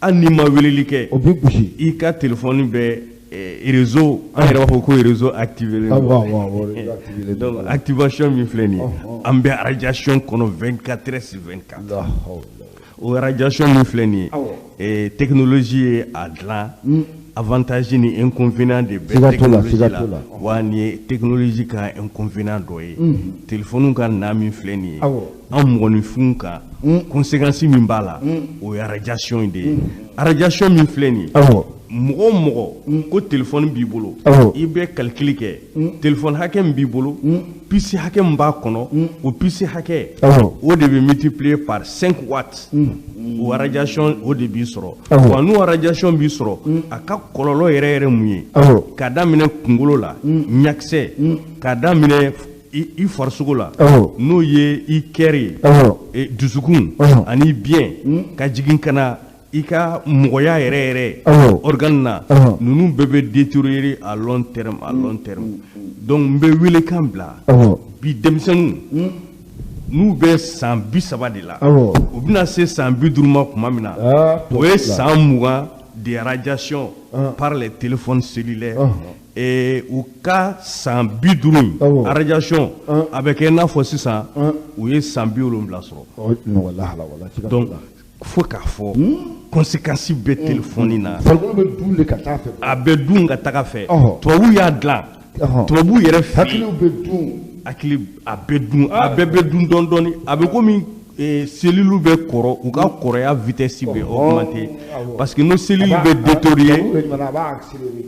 hali n'i ma weleli kɛ, o bɛ gosi, i ka téléphone bɛ réseau, an yɛrɛ b'a fɔ ko réseau activé. Donc activation min filɛ nin ye, an bɛ radiation kɔnɔ 24 heures sur 24. O radiation min filɛ nin ye, technologie ye a dilan, avantage ni inconvénient de bɛ technologie la. Wa nin ye technologie ka inconvénient dɔ ye. Téléphone ka na min filɛ nin ye, an mɔgɔninfinw kan, conséquence min b'a la, o ye radiation de ye. Radiation min filɛ nin ye, mɔgɔ o mɔgɔ ko téléphone b'i bolo, i bɛ calcul kɛ, téléphone hakɛ min b'i bolo, puce hakɛ min b'a kɔnɔ, o puce hakɛ, o de bɛ multiplier par 5 watts. O radiation, o de b'i sɔrɔ. Wa n'o radiation b'i sɔrɔ, a ka kɔlɔlɔ yɛrɛ yɛrɛ mun ye? K'a daminɛ kunkolo la, ɲakisɛ, k'a daminɛ i farisogo la, n'o ye i cœur ye, dusukun ani biɲɛ, ka jigin ka na i ka mɔgɔya yɛrɛ yɛrɛ organe na, ninnu bɛɛ bɛ détériorer à long terme, à long terme. Donc n bɛ welekan bila bi denmisɛnninw, n'u bɛ san 30 de la, u bɛna se san 50 ma tuma min na, o ye san 20 de radiation par les téléphones cellulaires. U ka san 50 in radiation, a bɛ kɛ i n'a fɔ sisan u ye san 70 sɔrɔ. Donc fo k'a fɔ conséquence bɛ téléphone na. Farikolo bɛ dun de ka taa fɛ. A bɛ dun ka taga fɛ. Tubabu y'a dilan, tubabu yɛrɛ fɛ. Hakiliw bɛ dun. Hakili a bɛ dun, a bɛɛ bɛ dun dɔɔni dɔɔni. A bɛ komi cellules bɛ kɔrɔ, u ka kɔrɔya vitesse bɛ augmenter, parce que nos cellules bɛ détériorer,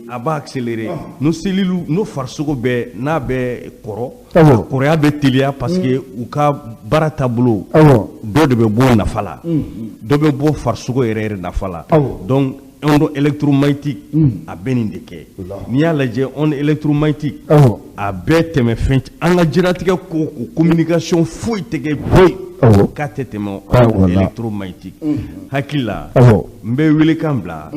a b'a accélérer. Nos cellules, nos farisogo bɛ n'a bɛ kɔrɔ, a kɔrɔya bɛ teliya, parce que u ka baara taabolo dɔ de bɛ bɔ nafa la, dɔ bɛ bɔ farisogo yɛrɛ yɛrɛ nafa la. Donc onde électromagnétique, a bɛ nin de kɛ. N'i y'a lajɛ, onde électromagnétique, a bɛɛ tɛmɛ fɛn, an ka diɲɛlatigɛ ko o communication foyi tɛ kɛ bi k'a tɛ tɛmɛ onde électromagnétique. Hakili la, n bɛ welekan bila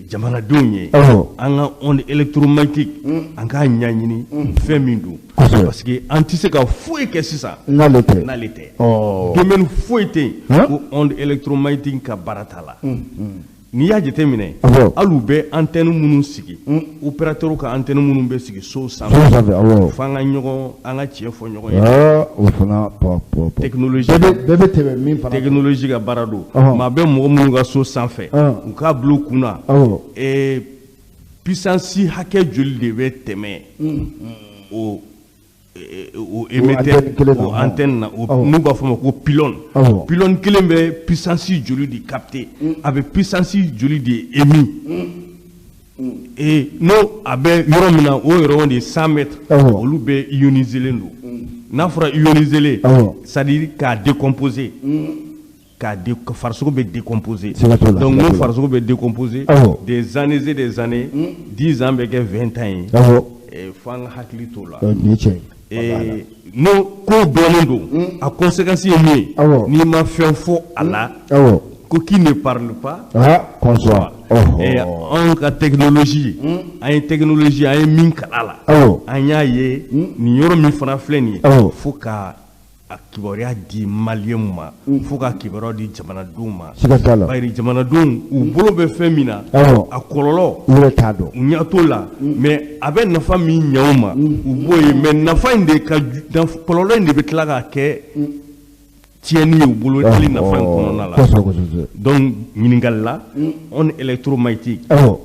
jamanadenw ye, an ka onde électromagnétique, an k'a ɲɛɲini fɛn min don, parce que an tɛ se ka foyi kɛ sisan n'ale tɛ. N'ale tɛ, domaine foyi tɛ yen ko onde électromagnétique ka baara t'a la. N'i y'a jateminɛ, hali u bɛ antenne minnu sigi, opérateur ka antenne minnu bɛ sigi so sanfɛ, f'an ka ɲɔgɔn, an ka tiɲɛ fɔ ɲɔgɔn ye. O fana technologie bɛɛ bɛ tɛmɛ min fana. Technologie ka baara don. Maa bɛ mɔgɔ minnu ka so sanfɛ, u k'a bila u kunna, puissance hakɛ joli de bɛ tɛmɛ o o émetteur o antenne na, n'u b'a fɔ ma ko pylône. Pylône kelen bɛ puissance joli de capter, a bɛ puissance joli de émis, et n'o a bɛ yɔrɔ min na, o yɔrɔ de 100 mètres, olu bɛ ioniselen don. N'a fɔra ioniselen, c'est à dire k'a décomposer, k'a farisogo bɛ décomposer. Donc n'o farisogo bɛ décomposer des années et des années, 10 ans bɛ kɛ 20 ans ye, fo an ka hakili t'o la. N'o ko dɔnnen don, a conséquence ye min ye, n'i ma fɛn fɔ a la, ko qui ne parle pas conçoit. Anw ka technologie, an ye technologie, an ye min kalan la, an y'a ye nin yɔrɔ min fana filɛ nin ye, fo ka a kibaruya di maliyɛnw ma, fo ka kibaruya di jamanadenw ma. Bari jamanadenw u bolo bɛ fɛn min na, a kɔlɔlɔ u yɛrɛ t'a dɔn, u ɲɛ t'o la, mais a bɛ nafa min ɲɛ u ma, u b'o ye, mais nafa in de ka kɔlɔlɔ in de bɛ tila ka kɛ tiɲɛni ye u bolo hali nafa in kɔnɔna la. Donc ɲininkali la, onde électromagnétique,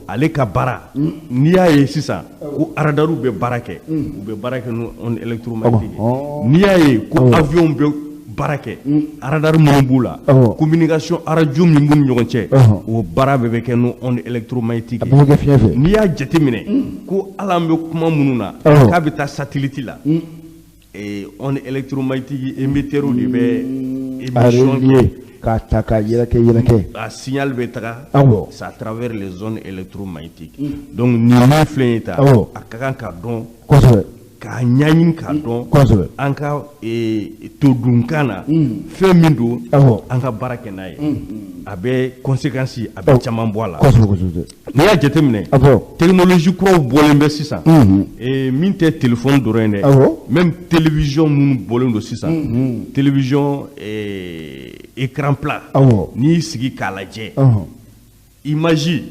ale ka baara, n'i y'a ye sisan ko radaru bɛ baara kɛ, u bɛ baara kɛ n'o onde électromagnétique ye. N'i y'a ye ko avion bɛ baara kɛ, radar minnu b'u la, communication radio min b'u ni ɲɔgɔn cɛ, o baara bɛɛ bɛ kɛ n'o onde électromagnétique ye. N'i y'a jateminɛ ko hali an bɛ kuma minnu na k'a bɛ taa satellite la, onde électromagnétique émetteur de bɛ émission kɛ k'a ta k'a yɛrɛkɛ yɛrɛkɛ, a signal bɛ taga, c'est à travers les zones électromagnétiques. Donc nin min filɛ nin ye tan, a ka kan ka dɔn kosɛbɛ, k'a ɲɛɲini k'a dɔn kosɛbɛ, an ka todunkan na fɛn min don, an ka baara kɛ n'a ye, a bɛ conséquence, a bɛ caman bɔ a la. Kosɛbɛ. N'i y'a jateminɛ, technologie kuraw bɔlen bɛ sisan, min tɛ téléphone dɔrɔn ye dɛ, même télévision minnu bɔlen don sisan, télévision écran plat, n'i y'i sigi k'a lajɛ, image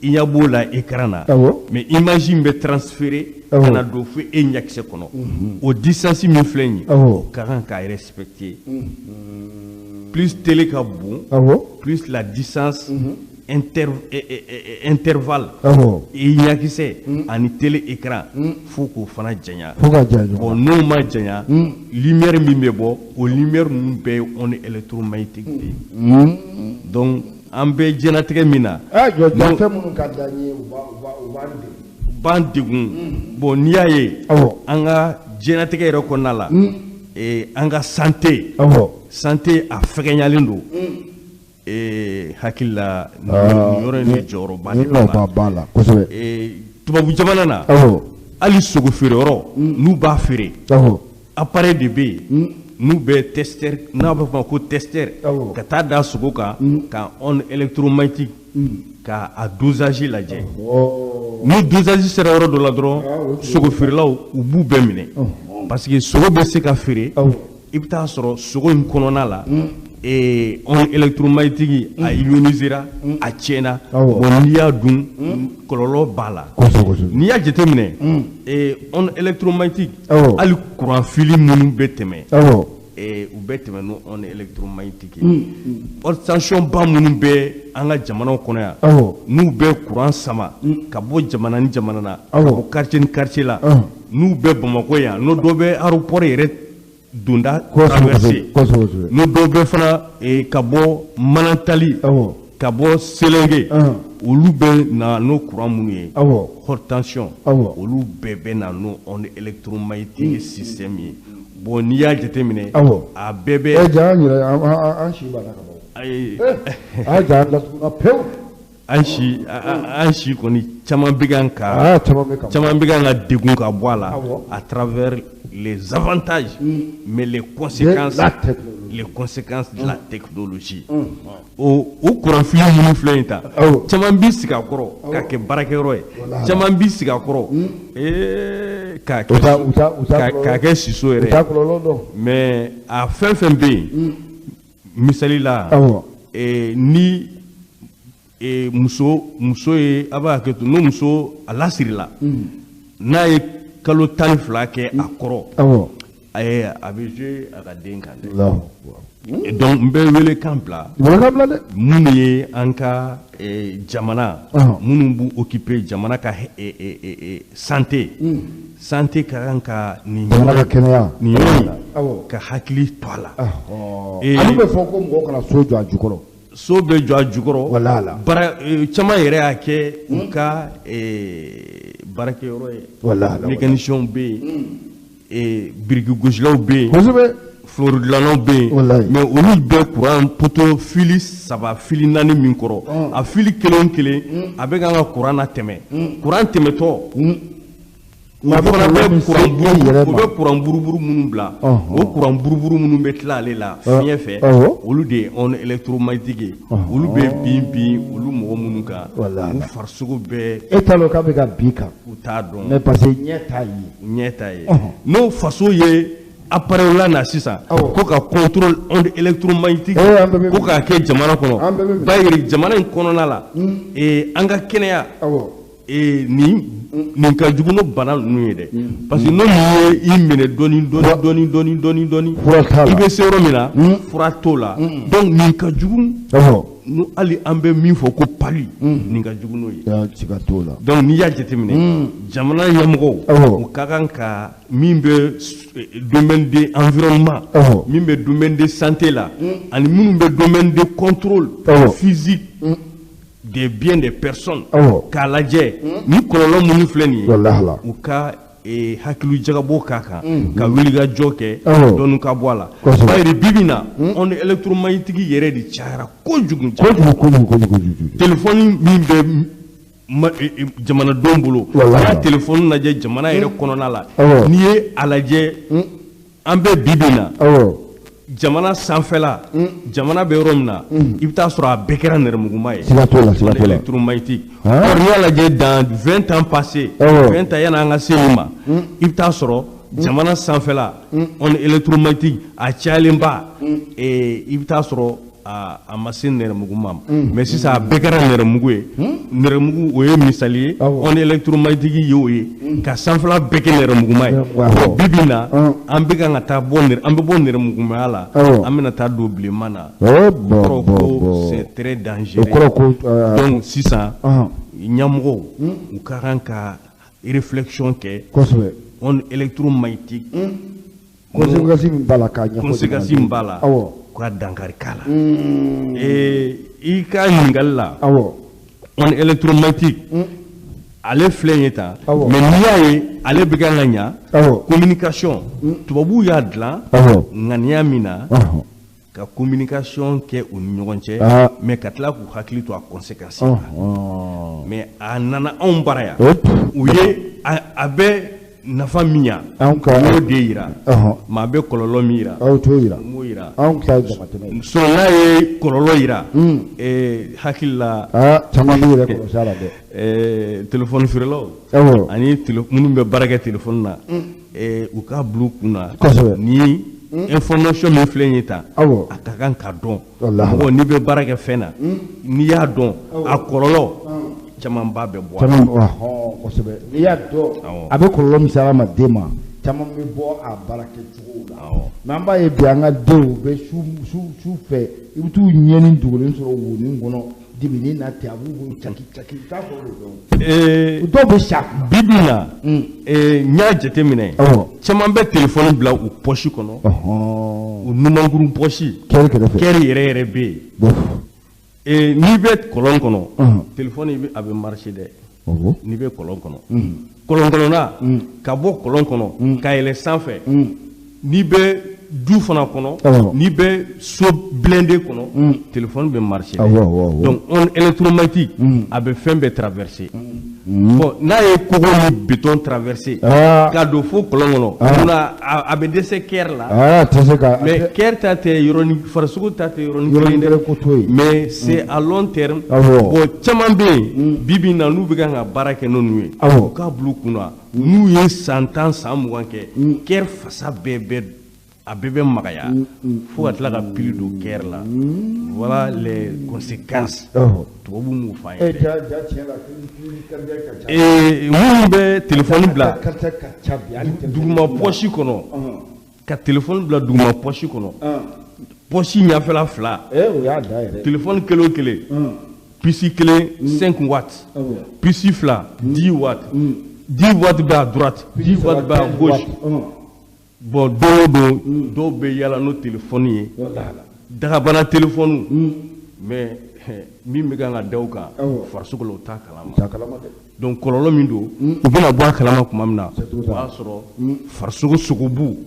i ɲɛ b'o la écran na, mais image in bɛ transférer ka na don fo e ɲɛkisɛ kɔnɔ. O distance min filɛ nin ye, o ka kan k'a respecter. Plus télé ka bon, plus la distance intervalle i ɲɛkisɛ ani télé écran, fo k'o fana janya. Bon, n'o ma janya, lumière min bɛ bɔ, o lumière ninnu bɛɛ ye onde électromagnétique de ye. Donc an bɛ diɲɛlatigɛ min na, fɛn minnu ka d'an ye, u b'an degun. Bon, n'i y'a ye an ka diɲɛlatigɛ yɛrɛ kɔnɔna la, an ka santé a fɛgɛnyalen don. Hakili la nin yɔrɔ in de jɔyɔrɔba de b'a la kosɛbɛ. Tubabu jamana na, hali sogo feere yɔrɔ n'u b'a feere, appareil de bɛ yen n'u bɛ testeur, n'a bɛ fɔ ma ko testeur, ka taa da sogo kan ka onde électromagnétique ka a dosage lajɛ. Ni dosage sera yɔrɔ dɔ la dɔrɔn, sogo feerelaw u b'u bɛɛ minɛ, parce que sogo bɛ se ka feere, i bɛ taa sɔrɔ sogo in kɔnɔna la onde électromagnétique a ionisera, a tiɲɛna. Bon, n'i y'a dun, kɔlɔlɔ b'a la. N'i y'a jateminɛ, onde électromagnétique, hali courant fili minnu bɛ tɛmɛ, u bɛ tɛmɛ n'o onde électromagnétique ye. Haute tension ba minnu bɛ an ka jamanaw kɔnɔ yan, n'u bɛ courant sama ka bɔ jamana ni jamana na, ka bɔ quartier ni quartier la, n'u bɛ Bamakɔ yan, n'o dɔ bɛ aéroport yɛrɛ donda traversé, n'o dɔw bɛ fana ka bɔ Manantali, ka bɔ Selenge, olu bɛ na n'o courant minnu ye, haute tension, olu bɛɛ bɛ na n'o onde électromagnétique système ye. Bon, n'i y'a jateminɛ, a bɛɛ bɛ. Ja an yɛrɛ an si b'a la ka ban. Ayi. A ja an datuguna pewu. An si kɔni caman bɛ kan ka. Caman bɛ kan ka degun ka bɔ a la à travers les avantages, mais les conséquences, les conséquences de la technologie. O courant fili minnu filɛ nin ta, caman b'i sigi a kɔrɔ k'a kɛ baarakɛyɔrɔ ye, caman b'i sigi a kɔrɔ k'a kɛ siso yɛrɛ. Mais a fɛn fɛn bɛ yen, misali la, ni muso ye, a b'a hakɛ to, n'o muso a lasirila, n'a ye kalo 12 kɛ a kɔrɔ, a bɛ jouer a ka den kan dɛ. Donc n bɛ welekan bila. Welekan bila dɛ. Minnu ye an ka jamana, minnu b'u occuper jamana ka santé. Santé ka kan ka nin jamana ka kɛnɛya. Nin yɔrɔ in ka hakili to a la. Ale bɛ fɔ ko mɔgɔw kana so jɔ a jukɔrɔ. So bɛ jɔ a jukɔrɔ. Wala. Baara caman yɛrɛ y'a kɛ u ka baarakɛyɔrɔ ye. Wala. Mécaniciens bɛ yen, biriki gosilaw bɛ yen. Kosɛbɛ. Floridilannaw bɛ yen. Mais olu bɛɛ courant poteau fili 3 fili 4 min kɔrɔ. A fili kelen o kelen a bɛ k'an ka courant natɛmɛ. Courant tɛmɛtɔ. U fana bɛ courant buruburu minnu bila, o courant buruburu minnu bɛ tila ale la fiɲɛ fɛ, olu de ye onde électromagnétique ye. Olu bɛ bin bin olu mɔgɔ minnu kan, u farisogo bɛɛ. E t'a dɔn k'a bɛ ka bin kan. U t'a dɔn. Mais parce que ɲɛ t'a ye. Ɲɛ t'a ye. N'o faso ye appareil la na sisan, ko ka contrôle onde électromagnétique ko k'a kɛ jamana kɔnɔ. Bayiri jamana in kɔnɔna la, an ka kɛnɛya. Nin ka jugu n'o bana ninnu ye dɛ, parce que n'o ye i minɛ dɔɔni dɔɔni dɔɔni dɔɔni dɔɔni dɔɔni, i bɛ se yɔrɔ min na fura t'o la. Donc nin ka jugu n'o hali an bɛ min fɔ ko palu, nin ka jugu n'o ye. Siga t'o la. Donc n'i y'a jateminɛ, jamana ɲɛmɔgɔw u ka kan ka min bɛ domaine de environnement, min bɛ domaine de santé la, ani minnu bɛ domaine de contrôle physique des biens des personnes, k'a lajɛ ni kɔlɔlɔ minnu filɛ nin ye, u ka hakili jagabɔ k'a kan, ka wulikajɔ kɛ dɔɔni ka bɔ a la. Bayiri bi bi in na onde électromagnétique yɛrɛ de cayara kojugu. Kojugu kojugu kojugu. Téléphone min bɛ jamanadenw bolo, n'i y'a téléphone lajɛ jamana yɛrɛ kɔnɔna la, n'i ye a lajɛ an bɛ bi bi in na. Jamana sanfɛla, jamana bɛ yɔrɔ min na, i bɛ taa sɔrɔ a bɛɛ kɛra nɛrɛmuguma ye. Siga t'o la, siga t'o la. Électromagnétique. Or n'i y'a lajɛ dans 20 ans passés, 20 ans yanni an ka se nin ma, i bɛ taa sɔrɔ jamana sanfɛla onde électromagnétique a cayalenba, i bɛ taa sɔrɔ a ma se nɛrɛmuguma ma. Mais sisan a bɛɛ kɛra nɛrɛmugu ye. Nɛrɛmugu o ye misali ye, onde électromagnétique ye o ye, ka sanfɛla bɛɛ kɛ nɛrɛmuguma ye. Bi bi in na an bɛ kan ka taa bɔ, an bɛ bɔ nɛrɛmugumaya la, an bɛna taa don bilenman na. O kɔrɔ ko c'est très dangereux. Donc sisan ɲɛmɔgɔw u ka kan ka réflexion kɛ. Kosɛbɛ. Onde électromagnétique. Conséquence min b'a la k'a ɲɛfɔ. Conséquence min b'a la. Ka dankari k'a la. I ka ɲininkali la, onde électromagnétique ale filɛ nin ye tan, mais n'i y'a ye ale bɛ kan ka ɲa, communication tubabuw y'a dilan ŋaniya min na ka communication kɛ u ni ɲɔgɔn cɛ, mais ka tila k'u hakili to a conséquence la. Mais a nana anw bara yan, u ye a bɛ nafa min ɲa, u y'o de yira, mais a bɛ kɔlɔlɔ min yira, aw t'o yira, u m'o yira. Anw ta ye damatɛmɛ ye. Sɔn n'a ye kɔlɔlɔ yira, hakili la. Caman b'i yɛrɛ kɔlɔsi a la dɛ. Téléphone feerelaw ani minnu bɛ baara kɛ téléphone na, u k'a bila u kun na. Kosɛbɛ. Ni information min filɛ nin ye tan, a ka kan ka dɔn. Mɔgɔ n'i bɛ baara kɛ fɛn na, n'i y'a dɔn a kɔlɔlɔ. Camanba bɛ bɔ a la. Kosɛbɛ. N'i y'a dɔn a bɛ kɔlɔlɔ min se hadamaden ma, caman bɛ bɔ a baara kɛcogo la. Mais an b'a ye bi an ka denw bɛ su fɛ, i bɛ t'u ɲɛni dogolen sɔrɔ wonin kɔnɔ, dibinin na ten, a b'u bolo caki caki, i t'a sɔrɔ o dɔw. Dɔw bɛ sa. Bi bi in na, n y'a jateminɛ, caman bɛ téléphone bila u poche kɔnɔ, u numankuru poche. Kɛri kɛrɛfɛ. Kɛri yɛrɛ yɛrɛ bɛ yen. N'i bɛ kɔlɔn kɔnɔ, téléphone a bɛ marcher dɛ. N'i bɛ kɔlɔn kɔnɔ, kɔlɔn kɔnɔna, ka bɔ kɔlɔn kɔnɔ ka yɛlɛ sanfɛ, n'i bɛ du fana kɔnɔ, n'i bɛ so blindé kɔnɔ, téléphone bɛ marcher dɛ. Donc onde électromagnétique a bɛ fɛn bɛɛ traverser. Bon, n'a ye kogo ni béton traverser, ka don fo kɔlɔn kɔnɔ, munna a bɛ dɛsɛ kɛri la. Mais kɛri ta tɛ yɔrɔnin, farisogo ta tɛ yɔrɔnin kelen dɛ. Mais c'est à long terme. Bon, caman bɛ yen bi bi in na n'u bɛ kan ka baara kɛ n'olu ye, u k'a bila u kunna n'u ye san 10 san 20 kɛ, kɛri fasa bɛɛ bɛ a bɛɛ bɛ magaya fo ka tila ka pili don kɛri la. Voilà les conséquences. Tubabu m'o fɔ an ye dɛ. Minnu bɛ téléphone bila duguma poche kɔnɔ, ka téléphone bila duguma poche kɔnɔ, Poche ɲɛfɛla fila. O y'a da yɛrɛ. Téléphone kelen o kelen. Puce kelen 5 watts. Puce fila 10 watts. 10 watts bɛ à droite, 10 watts bɛ à gauche. Bon, don o don dɔw bɛ yala n'o téléphone ye. Dagabana téléphone. Mais min bɛ kan ka da o kan farisogo la, o t'a kalama. Donc kɔlɔlɔ min don, u bɛna bɔ a kalama tuma min na, o y'a sɔrɔ farisogo sogobu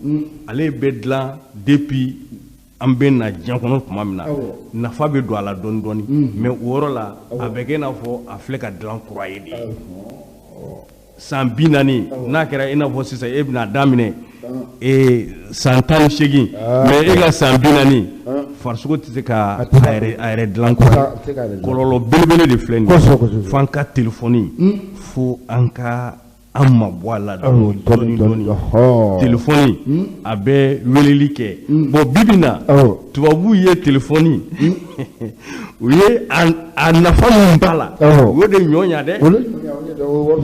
ale bɛ dilan depuis an bɛ na diɲɛ kɔnɔ tuma min na, nafa bɛ don a la dɔɔni dɔɔni, mais o yɔrɔ la a bɛ kɛ i n'a fɔ a filɛ ka dilan kura ye de. San 40 n'a kɛra i n'a fɔ sisan e bɛna daminɛ san 18, mais e ka san 40 farisogo tɛ se ka a yɛrɛ dilan kura ye. Kɔlɔlɔ belebele de filɛ nin ye. F'an ka téléphone, fo an ka an mabɔ a la dɔɔni dɔɔni. Téléphone a bɛ weleli kɛ. Bon, bi bi in na tubabuw ye téléphone, u ye a nafa min b'a la, u y'o de ɲɔ ɲa dɛ,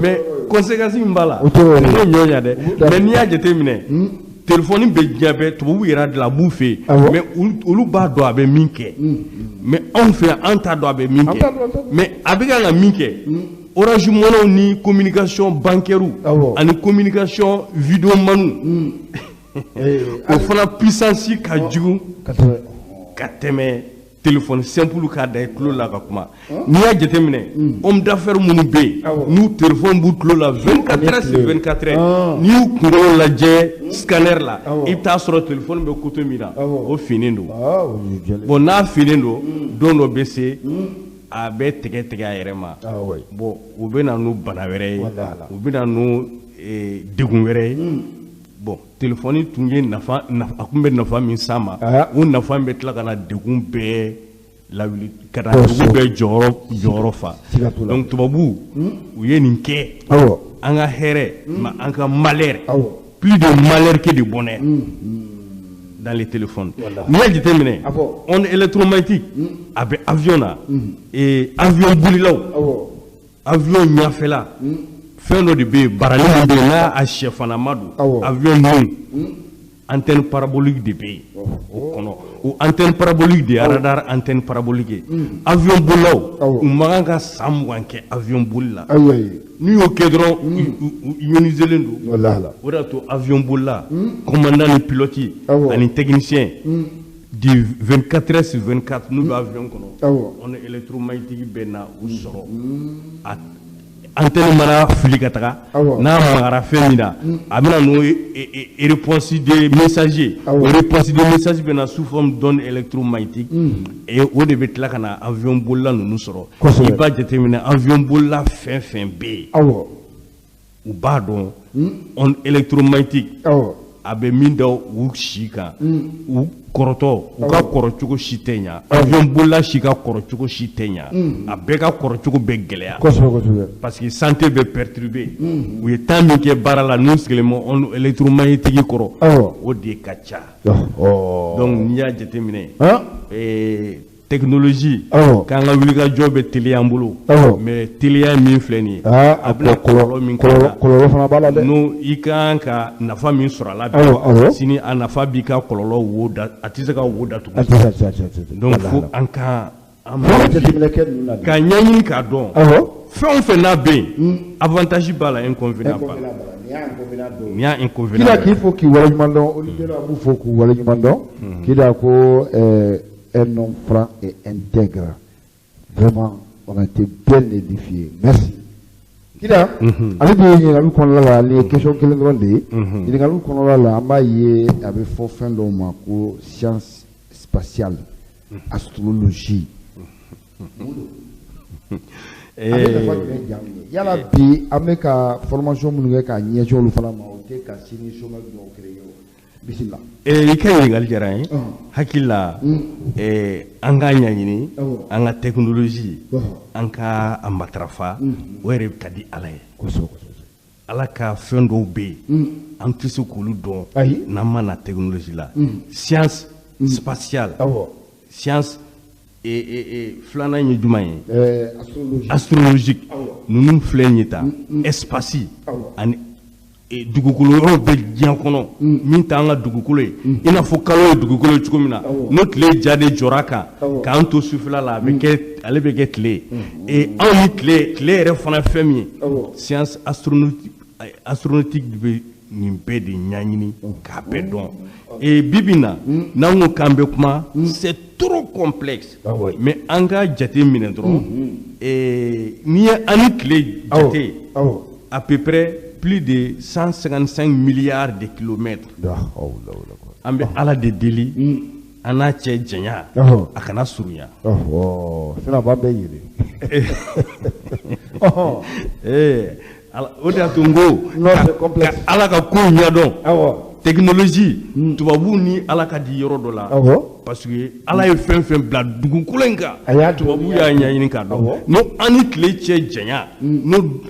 mais conséquence min b'a la, o t'o ɲɔ ɲa dɛ. Mais n'i y'a jateminɛ, téléphone bɛ diɲɛ bɛɛ, tubabuw yɛrɛ dilan a b'u fɛ yen, mais olu b'a dɔn a bɛ min kɛ. Mais anw fɛ yan, an t'a dɔn a bɛ min kɛ, mais a bɛ kan ka min kɛ. Orange Money ni communication bancaire ani communication vidéoman, o fana puissance ka jugu ka tɛmɛ téléphone simple k'a da i tulo la ka kuma. N'i y'a jateminɛ, homme d'affaires minnu bɛ yen n'u téléphone b'u tulo la 24 heures sur 24 heures, n'i y'u kunkolo lajɛ scanner la, i bɛ taa sɔrɔ téléphone bɛ côté min na, o finnen don. Bon, n'a finnen don, don dɔ bɛ se a bɛ tigɛ tigɛ a yɛrɛ ma. Bon, u bɛ na n'o bana wɛrɛ ye, u bɛ na n'o degun wɛrɛ ye. Bon, téléphone tun ye nafa, a tun bɛ nafa min s'a ma, o nafa in bɛ tila ka na degun bɛɛ lawuli, ka na degun bɛɛ jɔyɔrɔ fa. Donc tubabu u ye nin kɛ an ka hɛrɛ mais an ka malheur, plus de malheur que de bonheur dans les téléphones. N'i y'a jateminɛ, onde électromagnétique a bɛ avion na, avion bolilaw, avion ɲɛfɛla fɛn dɔ de bɛ yen, barani min bɛ yen n'a a sɛfanama don, avion ninnu antenne parabolique de bɛ yen o kɔnɔ. O antenne parabolique de ye radar antenne parabolique ye. Avion bolilaw, u man kan ka san 20 kɛ avion boli la. N'u y'o kɛ dɔrɔn, u ioniselen don. O de y'a to avion bolila, commandant ni pilote ani technicien du 24 heures sur 24 n'u bɛ avion kɔnɔ, onde électromagnétique bɛ na u sɔrɔ. A antenne mana fili ka taga, n'a magara fɛn min na, a bɛna n'o réponse de message. O réponse de message bɛ na sous forme d'onde électromagnétique, et o de bɛ tila ka na avion bolila ninnu sɔrɔ. I b'a jateminɛ, avion bolila fɛn fɛn bɛ yen, u b'a dɔn onde électromagnétique a bɛ min da u si kan, u kɔrɔtɔ, u ka kɔrɔcogo si tɛ ɲa. Avion bolila si ka kɔrɔcogo si tɛ ɲa, a bɛɛ ka kɔrɔcogo bɛ gɛlɛya, parce que santé bɛ perturber. U ye temps min kɛ baara la, n'u sigilen bɛ onde électromagnétique kɔrɔ, o de ka ca. Donc n'i y'a jateminɛ, technologie k'an ka wulikajɔ bɛ teliya an bolo, mais teliya min filɛ nin ye, a bɛna kɔlɔlɔ min k'a la, kɔlɔlɔ fana b'a la dɛ. N'o i kan ka nafa min sɔrɔ a la bi, sini a nafa b'i ka kɔlɔlɔ wo da, a tɛ se ka wo datugu. Donc fo an ka an ka ɲɛɲini k'a dɔn fɛn o fɛn n'a bɛ yen, avantage b'a la, inconvénient b'a la. Nin y'a inconvénient. Kida, k'i fo k'i waleɲuman dɔn, auditeurs an b'u fo k'u waleɲuman dɔn. Kida ko un homme franc et intègre. Vraiment, on a été bien édifié. Merci. Kida, ale bɛ ɲininkaliw kɔnɔna la, nin ye question kelen dɔrɔn de ye. Ɲininkaliw kɔnɔna la, an b'a ye a bɛ fɔ fɛn dɔw ma ko science spatiale, astrologie. A bɛ nafa jumɛn ɲɛ anw ye? Yala bi an bɛ ka formation minnu kɛ k'a ɲɛsin olu fana ma, o tɛ ka sini chômeur dɔw créer o? Bisimila. I ka ɲininkali diyara n ye. Hakili la, an k'a ɲɛɲini, an ka technologie, an ka a matarafa, o yɛrɛ ka di Ala ye. Ala ka fɛn dɔw bɛ yen, an tɛ se k'olu dɔn n'an ma na technologie la. Science spatiale, science filanan ye jumɛn ye? Astrologique ninnu filɛ nin ye tan, espace ani Dugukolo yɔrɔ bɛ diɲɛ kɔnɔ min t'an ka dugukolo ye, i n'a fɔ kalo ye dugukolo ye cogo min na, n'o tile ja de jɔra kan k'an to sufɛla la, a bɛ kɛ, ale bɛ kɛ tile ye. Anw ni tile, tile yɛrɛ fana fɛn min ye, science astronautique bɛ nin bɛɛ de ɲɛɲini k'a bɛɛ dɔn. Et bi bi in na, n'an ko k'an bɛ kuma, c'est trop complexe, mais an ka jate minɛ dɔrɔn, n'i ye an ni tile jate, à peu près plus de 155 milliards de kilomètres. An bɛ Ala de deli an n'a cɛ janya a kana surunya. Sinon a b'an bɛɛ yɛlɛ. O de y'a to n ko ka Ala ka kow ɲɛdɔn. Technologie, tubabuw ni Ala ka di yɔrɔ dɔ la, parce que Ala ye fɛn fɛn bila dugukolo in kan, tubabuw y'a ɲɛɲini k'a dɔn. N'o an ni tile cɛ janya, n'o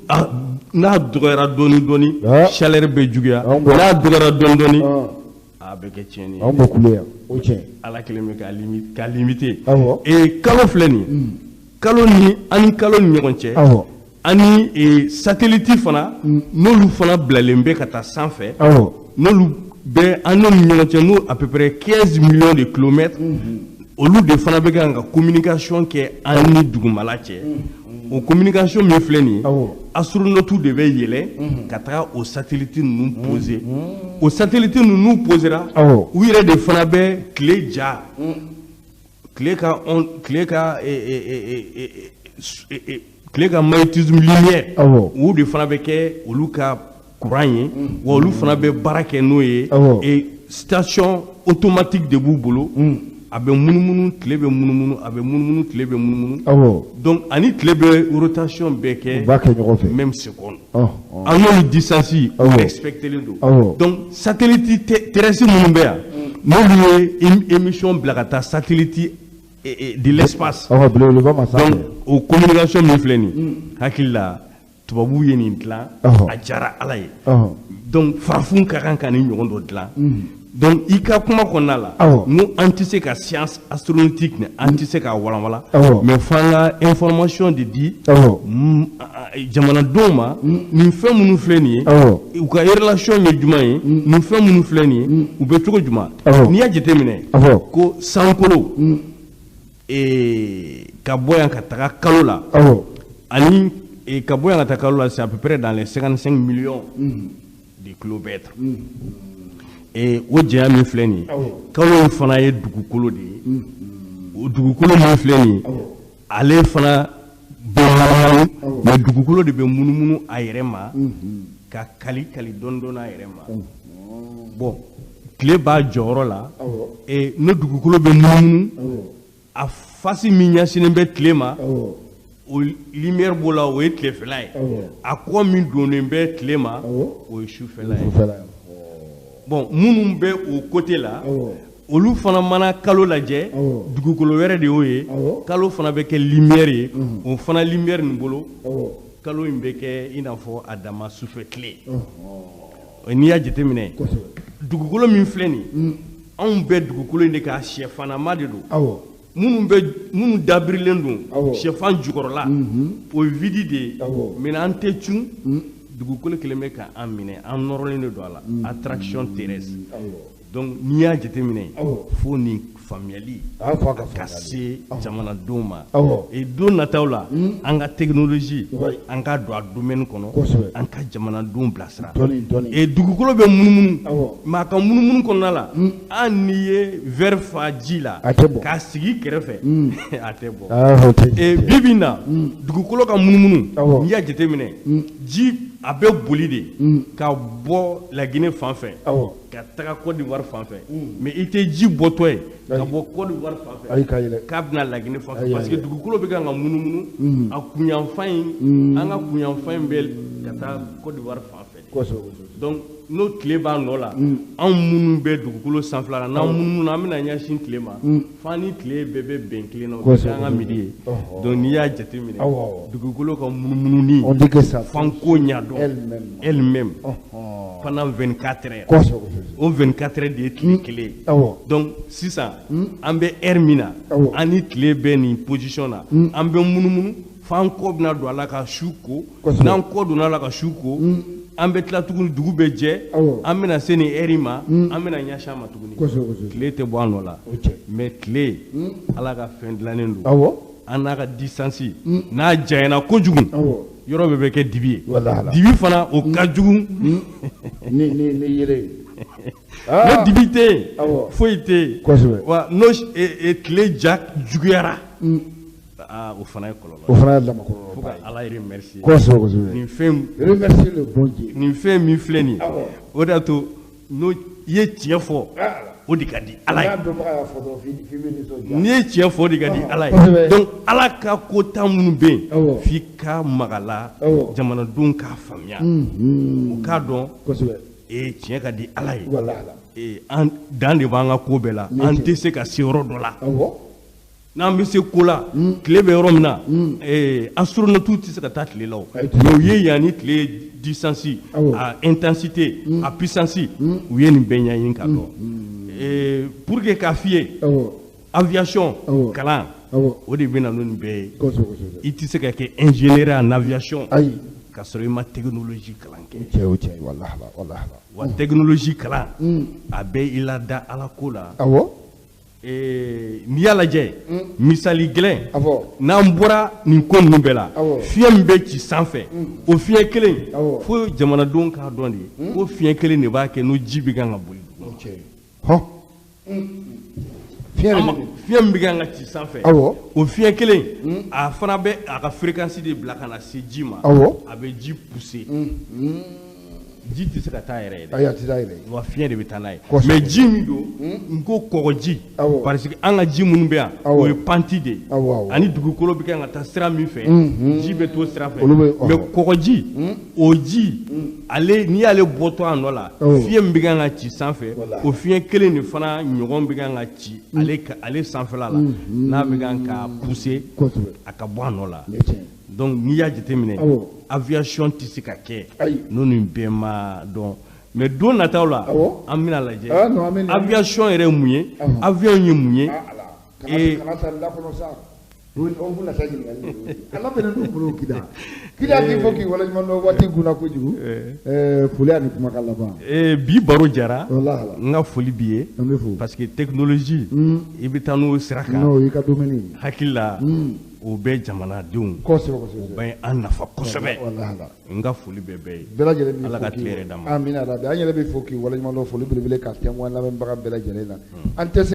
n'a dɔgɔyara dɔɔni dɔɔni, chaleur bɛ juguya, n'a dɔgɔyara dɔɔni dɔɔni, a bɛ kɛ tiɲɛni ye. Anw bɛ kule yan, o tiɲɛ. Ala kelen bɛ k'a limiter. Et kalo filɛ nin ye, kalo ni an ni kalo ni ɲɔgɔn cɛ, ani satellite fana, n'olu fana bilalen bɛ ka taa sanfɛ, n'olu bɛ an n'o ni ɲɔgɔn cɛ, n'o à peu près 15 millions de kilomètres, olu de fana bɛ kan ka communication kɛ an ni dugumala cɛ. O communication min filɛ nin ye, astronautes de bɛ yɛlɛ ka taga o satellite ninnu poser. O satellite ninnu posera, u yɛrɛ de fana bɛ tile ja, tile ka tile ka tile ka magnétisme lumière, o de fana bɛ kɛ olu ka courant ye, wa olu fana bɛ baara kɛ n'o ye. Et station automatique de b'u bolo, a bɛ munumunu, tile bɛ munumunu, a bɛ munumunu, tile bɛ munumunu. Donc ani tile bɛ rotation bɛɛ kɛ, u b'a kɛ ɲɔgɔn fɛ, même seconde. An n'olu distance o respectelen don. Donc satellite terrestre minnu bɛ yan, n'olu ye émission bila ka taa satellite de l'espace. Donc o communication min filɛ nin ye, hakili la tubabuw ye nin dilan, a diyara Ala ye. Donc farafin ka kan ka nin ɲɔgɔn dɔ dilan. Donc i ka kuma kɔnɔna la, n ko an tɛ se ka science astronautique ni an tɛ se k'a walanwalan, mais f'an ka information de di jamanadenw ma. Nin fɛn minnu filɛ nin ye, u ka relation ye jumɛn ye, nin fɛn minnu filɛ nin ye, u bɛ cogo jumɛn. N'i y'a jateminɛ ko sankolo ka bɔ yan ka taga kalo la, ani ka bɔ yan ka taa kalo la, c'est à peu près dans les 55 millions de kilomètres. O janya min filɛ nin ye, kalo in fana ye dugukolo de ye. O dugukolo min filɛ nin ye, ale fana bɛ munumunu, mais dugukolo de bɛ munumunu a yɛrɛ ma ka kali kali dɔɔni dɔɔni a yɛrɛ ma. Bon, tile b'a jɔyɔrɔ la, n'o dugukolo bɛ munumunu, a face min ɲɛsinnen bɛ tile ma, o lumière b'o la, o ye tilefɛla ye. A kɔ min donnen bɛ tile ma, o ye sufɛla ye. Bon, minnu bɛ o côté la, olu fana mana kalo lajɛ, dugukolo wɛrɛ de y'o ye. Kalo fana bɛ kɛ lumière ye, o fana lumière nin bolo, kalo in bɛ kɛ i n'a fɔ a dama sufɛ tile. N'i y'a jateminɛ, dugukolo min filɛ nin ye, anw bɛ dugukolo in de kan, sɛfanama de don. Minnu dabirilen don sɛfan jukɔrɔla, o ye vide de ye. Mais an tɛ cun, dugukolo kelen bɛ k'an minɛ, an nɔrɔlen de don a la, attraction terrestre. Donc n'i y'a jateminɛ, fo nin faamuyali ka se jamanadenw ma. Et don nataw la, an ka technologie, an ka don a domaine kɔnɔ, an ka jamanadenw bilasira. Et dugukolo bɛ munumunu, mais a ka munumunu kɔnɔna la, hali n'i ye verre fa ji la k'a sigi kɛrɛfɛ, a tɛ bɔ. Et bi bi in na, dugukolo ka munumunu, n'i y'a jateminɛ, ji a bɛ boli de ka bɔ Laginɛ fan fɛ ka taga Côte d'Ivoire fan fɛ, mais i tɛ ji bɔtɔ ye ka bɔ Côte d'Ivoire fan fɛ k'a bɛna Laginɛ fan fɛ, parce que dugukolo bɛ kan ka munumunu, a kunyanfan in, an ka kunyanfan in bɛ ka taa Côte d'Ivoire fan fɛ. Donc n'o tile b'a nɔ la, anw minnu bɛ dugukolo sanfɛla la, n'an munumunu, an bɛna ɲɛsin tile ma, f'an ni tile bɛɛ bɛ bɛn kelen na, o bɛ kɛ an ka midi ye. Donc n'i y'a jateminɛ, dugukolo ka munumununi, f'an k'o ɲɛdɔn elle-même pendant 24 heures. O 24 heures de ye tile kelen ye. Donc sisan an bɛ heure min na, an ni tile bɛ nin position na, an bɛ munumunu f'an kɔ bɛna don a la ka su ko. N'an kɔ donna a la ka su ko, An bɛ tila tuguni, dugu bɛ jɛ, an bɛna se nin heure ma, an bɛna ɲɛsin a ma tuguni. Tile tɛ bɔ an nɔ la, mais tile, Ala ka fɛn dilannen don. An n'a ka distance, n'a janyana kojugu, yɔrɔ bɛɛ bɛ kɛ dibi ye. Dibi fana, o ka jugu ni yɛrɛ ye. Ne dibi tɛ yen, foyi tɛ yen. Wa n'o tile ja juguyara, aa, o fana ye kɔlɔlɔ. O fana ye dama kɔlɔlɔ. Fo ka Ala remercier. Kosɛbɛ, kosɛbɛ. Nin fɛn Remercier le bon Dieu. Nin fɛn min filɛ nin ye, o de y'a to n'o i ye tiɲɛ fɔ, o de ka di Ala ye. N'a dɔnbaga y'a fɔ dɔrɔn, f'i bɛ nisɔndiya. N'i ye tiɲɛ fɔ, o de ka di Ala ye. Donc Ala ka ko tan minnu bɛ yen, f'i ka maga la, jamanadenw k'a faamuya, u k'a dɔn. Ee, tiɲɛ ka di Ala ye. Ee, an dan de b'an ka ko bɛɛ la, an tɛ se ka se yɔrɔ dɔ la. N'an bɛ se ko la, tile bɛ yɔrɔ min na, astronaute tɛ se ka taa tile la o. Mais u ye yan ni tile distance, a intensité, a puissance, u ye nin bɛɛ ɲɛɲini ka dɔn. Pour que k'a f'i ye, aviation kalan, o de bɛ na n'o nin bɛɛ ye. I tɛ se ka kɛ ingénieur en aviation ka sɔrɔ i ma technologie kalan kɛ. O cɛ, walahi, walahi. Wa technologie kalan, a bɛ i lada Ala ko la. N'i y'a lajɛ, misali gɛlɛn, n'an bɔra nin ko ninnu bɛɛ la, fiɲɛ min bɛ ci sanfɛ, o fiɲɛ kelen, fo jamanadenw k'a dɔn de ko fiɲɛ kelen de b'a kɛ n'o ji bɛ kan ka boli dugu ma. Fiɲɛ min bɛ kan ka ci sanfɛ, o fiɲɛ kelen, a fana bɛ a ka fréquence de bila ka na se ji ma, a bɛ ji pousser. Ji tɛ se ka taa yɛrɛ ye dɛ. Ayi, a tɛ taa yɛrɛ ye. Wa fiɲɛ de bɛ taa n'a ye. Mais ji min don, n ko kɔgɔji, parce que an ka ji minnu bɛ yan, o ye pente de ye. Ani dugukolo bɛ kan ka taa sira min fɛ, ji bɛ to sira fɛ. Mais kɔgɔji, o ji, ale n'i y'ale bɔtɔ a nɔ la, fiɲɛ min bɛ kan ka ci sanfɛ, o fiɲɛ kelen de fana ɲɔgɔn bɛ kan ka ci ale ale sanfɛla la, n'a bɛ kan ka pousser a ka bɔ a nɔ la. Donc n'i y'a jateminɛ, aviation tɛ se ka kɛ n'o nin bɛɛ ma dɔn. Mais don nataw la, an bɛna lajɛ aviation yɛrɛ ye mun ye, avion ye mun ye. Kana taa da kɔnɔ sa, o bɛna taa ɲininkali ala bɛ n'u bolo kida kida k'i fɔ k'i waleɲuman dɔn. Waati gunna kojugu, foli ani kumakan laban. Bi baro jara, n ka foli b'i ye, parce que technologie, i bɛ taa n'o sira kan. N'o y'i ka domaine. Hakili la, o bɛ jamanadenw, o bɛ an nafa kosɛbɛ. N ka foli bɛ bɛɛ ye. Bɛɛ lajɛlen b'i fo. Ala ka tile yɛrɛ d'an ma. Amina rabi. An yɛrɛ bɛ fo k'i waleɲuman dɔn, foli belebele ka tɛnku an lamɛnbaga bɛɛ lajɛlen na. An tɛ se.